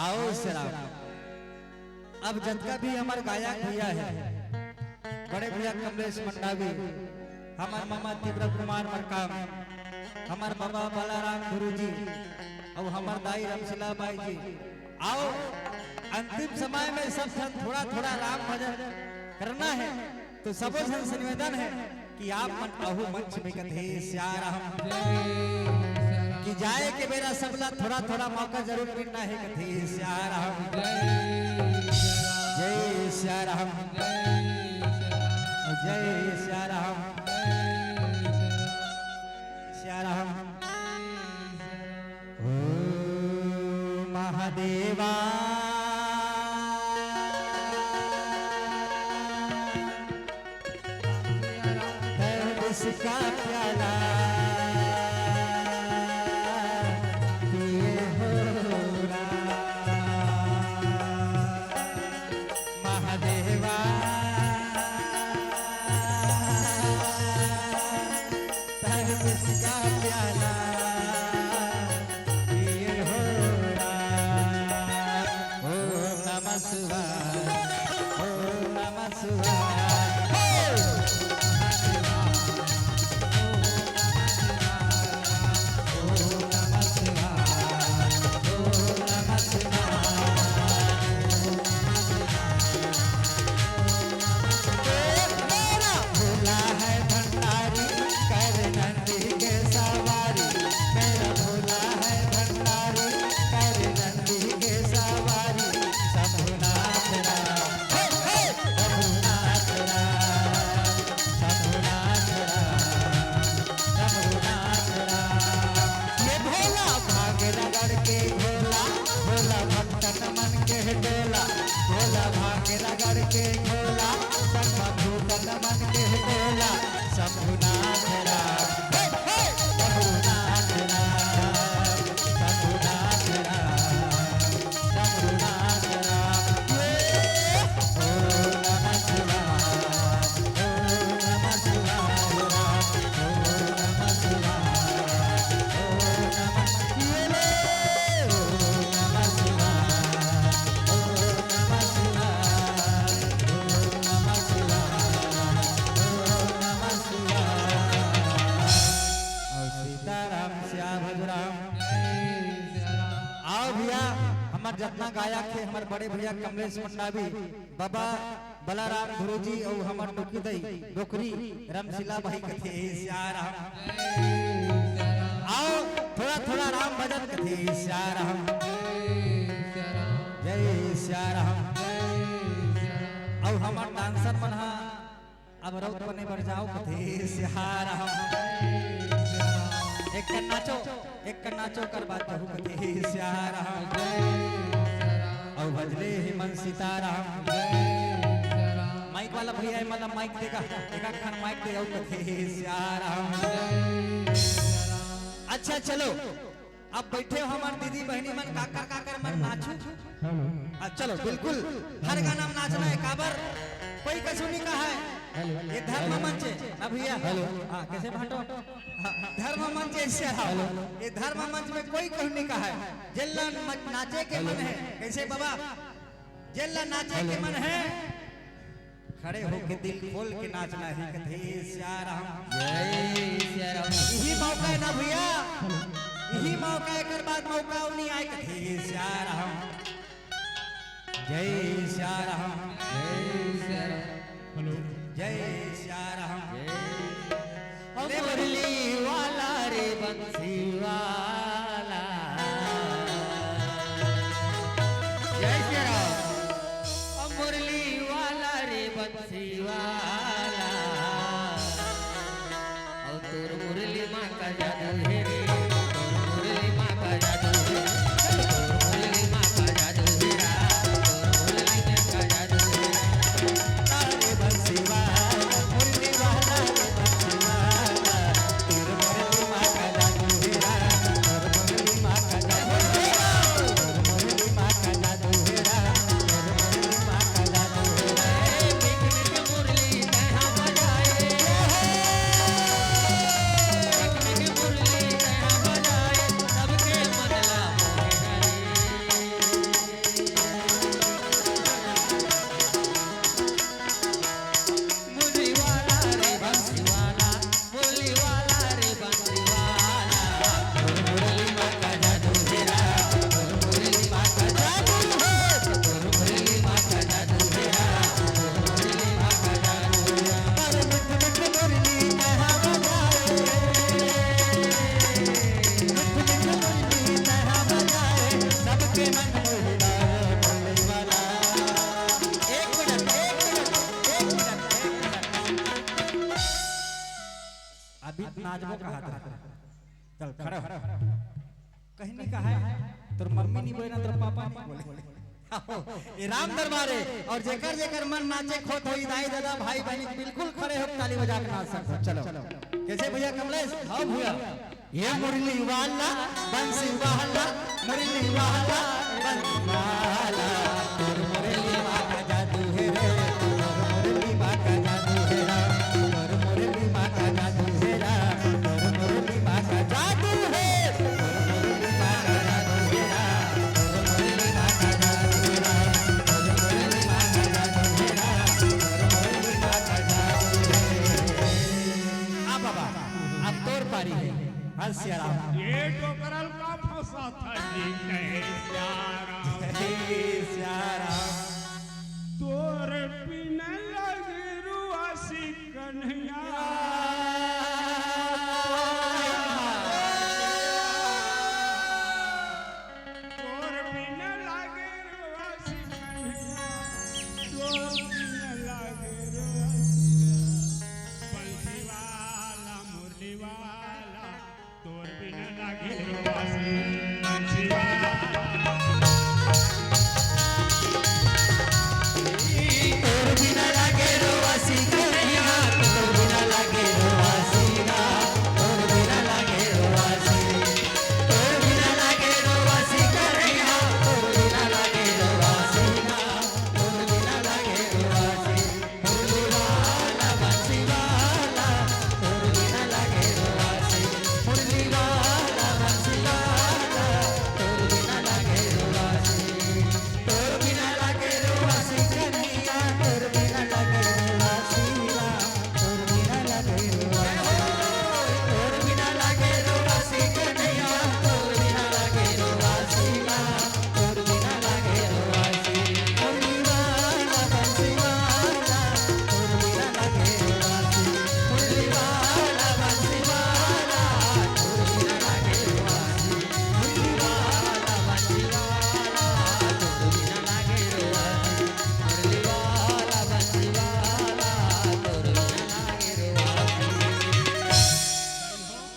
आओ सलाम। अब जतका भी हमर गायक भैया हे, बड़े भैया कमलेश मंडावी, हमर मामा तिब्रत कुमार मरकाम, हमर बाबा बालाराम गुरुजी, अउ हमर दाई रमशिला बाई जी, आओ, अंतिम समय में सब झन थोड़ा-थोड़ा राम भजन करना हे, तो सबो झन से निवेदन हे कि आप मन अहू मंच में कथे सियाराम, कि जाए के बेरा सबला थोड़ा-थोड़ा मौका जरूर मिलना हे कथे सियाराम। जय सियाराम। जय सियाराम। सियाराम। ओ महादेवा, तैं विष का प्याला पिए हो राम। महादेवा, जय भजराम। आओ भैया, हमर जतना गायक हे, हमर बड़े भैया कमलेश मंडावी, बाबा बलाराम गुरुजी अउ हमर टुकी दई डोकरी रमशीला बाई कथे, "हे सियाराम।" आओ, थोड़ा थोड़ा राम भजन कथे, "हे सियाराम।" जय सियाराम। अउ हमर डांसर मन हा अब रउत बने बर जाओ कथे, "हे सियाराम।" एक कन नाचो, एक कन नाचो कर बात कहू कथे, "हे सियाराम।" अउ भजले हे मन सीताराम। माइक वाला भैया, ए, मतलब माइक देगा, एक आध खान माइक दे अउ कथे, "हे सियाराम।" अच्छा चलो, अब बैठे हो हमर दीदी बहिनी मन, काकर काकर मन नाचू। हेलो। आ, चलो, बिल्कुल हर गाना में नाचना हे, काबर कोई कछु नहीं कहा हे। हेलो। ये धर्म मंच हे ना भैया? हेलो। हाँ, कैसे भांटो? हाँ, धर्म मंच हे, इससे हटाओ। हेलो। ये धर्म मंच में कोई कछु नहीं कहा हे। जेला म-, नाचे के मन हे, कैसे बाबा? जेला नाचे के मन हे, खड़े होके दिल खोल के नाचना हे कथे, "हे सियाराम।" जय सियाराम। यही मौका हे ना भैया, यही मौका हे, एकर बाद मौका अउ नहीं आए कथे, "हे सियाराम।" जय सियाराम। जय सियाराम। हेलो। जय सियाराम। जय। ओ मुरली वाला रे बंसी वाला। जय सियाराम। ओ मुरली वाला रे बंसी वाला। अउ तोर मुरली मा का जादू हे रे, तोर मुरली मा का जादू हे, तोर मुरली मा का जादू हे रा, तोर मुरली मा का जादू हे रा। अरे बंसी वाला, मुरली वाला रे बंसी वाला, तोर मुरली मा का जादू हे रा, तोर मुरली मा का जादू हे रा, तोर मुरली मा का जादू हे रा। अभी नाचबो कहा था। चल, खड़ा हो। कहीं नहीं कहा हे, तोर मम्मी नहीं बोले ना, तोर पापा नहीं बोले। ये राम दरबार हे, अउ जेकर जेकर मन नाचे खोत होही, दाई दादा, भाई बहिनी, बिल्कुल खड़े हो, ताली बजा के नाच सकते हो। चलो, कैसे भैया कमलेश? हाँ भैया। ये मुरली वाला, बंसी वाला, मुरली वाला, बंसी वाला। तोर मुरली मा का जादू हे रे, तोर मुरली मा का जादू हे रा, तोर मुरली मा का जादू हे रा, तोर मुरली मा का जादू हे, तोर मुरली मा का जादू हे रा, तोर मुरली मा का जादू हे रा, तोर मुरली मा का जादू हे रा, तोर मुरली मा का जादू हे। आ बाबा, अब तोर पारी हे। हंस सियाराम। ये डोकरल का फंसा था जी, जय सियाराम। जय सियाराम। तोर पिन लग रुआसी कन्हैया।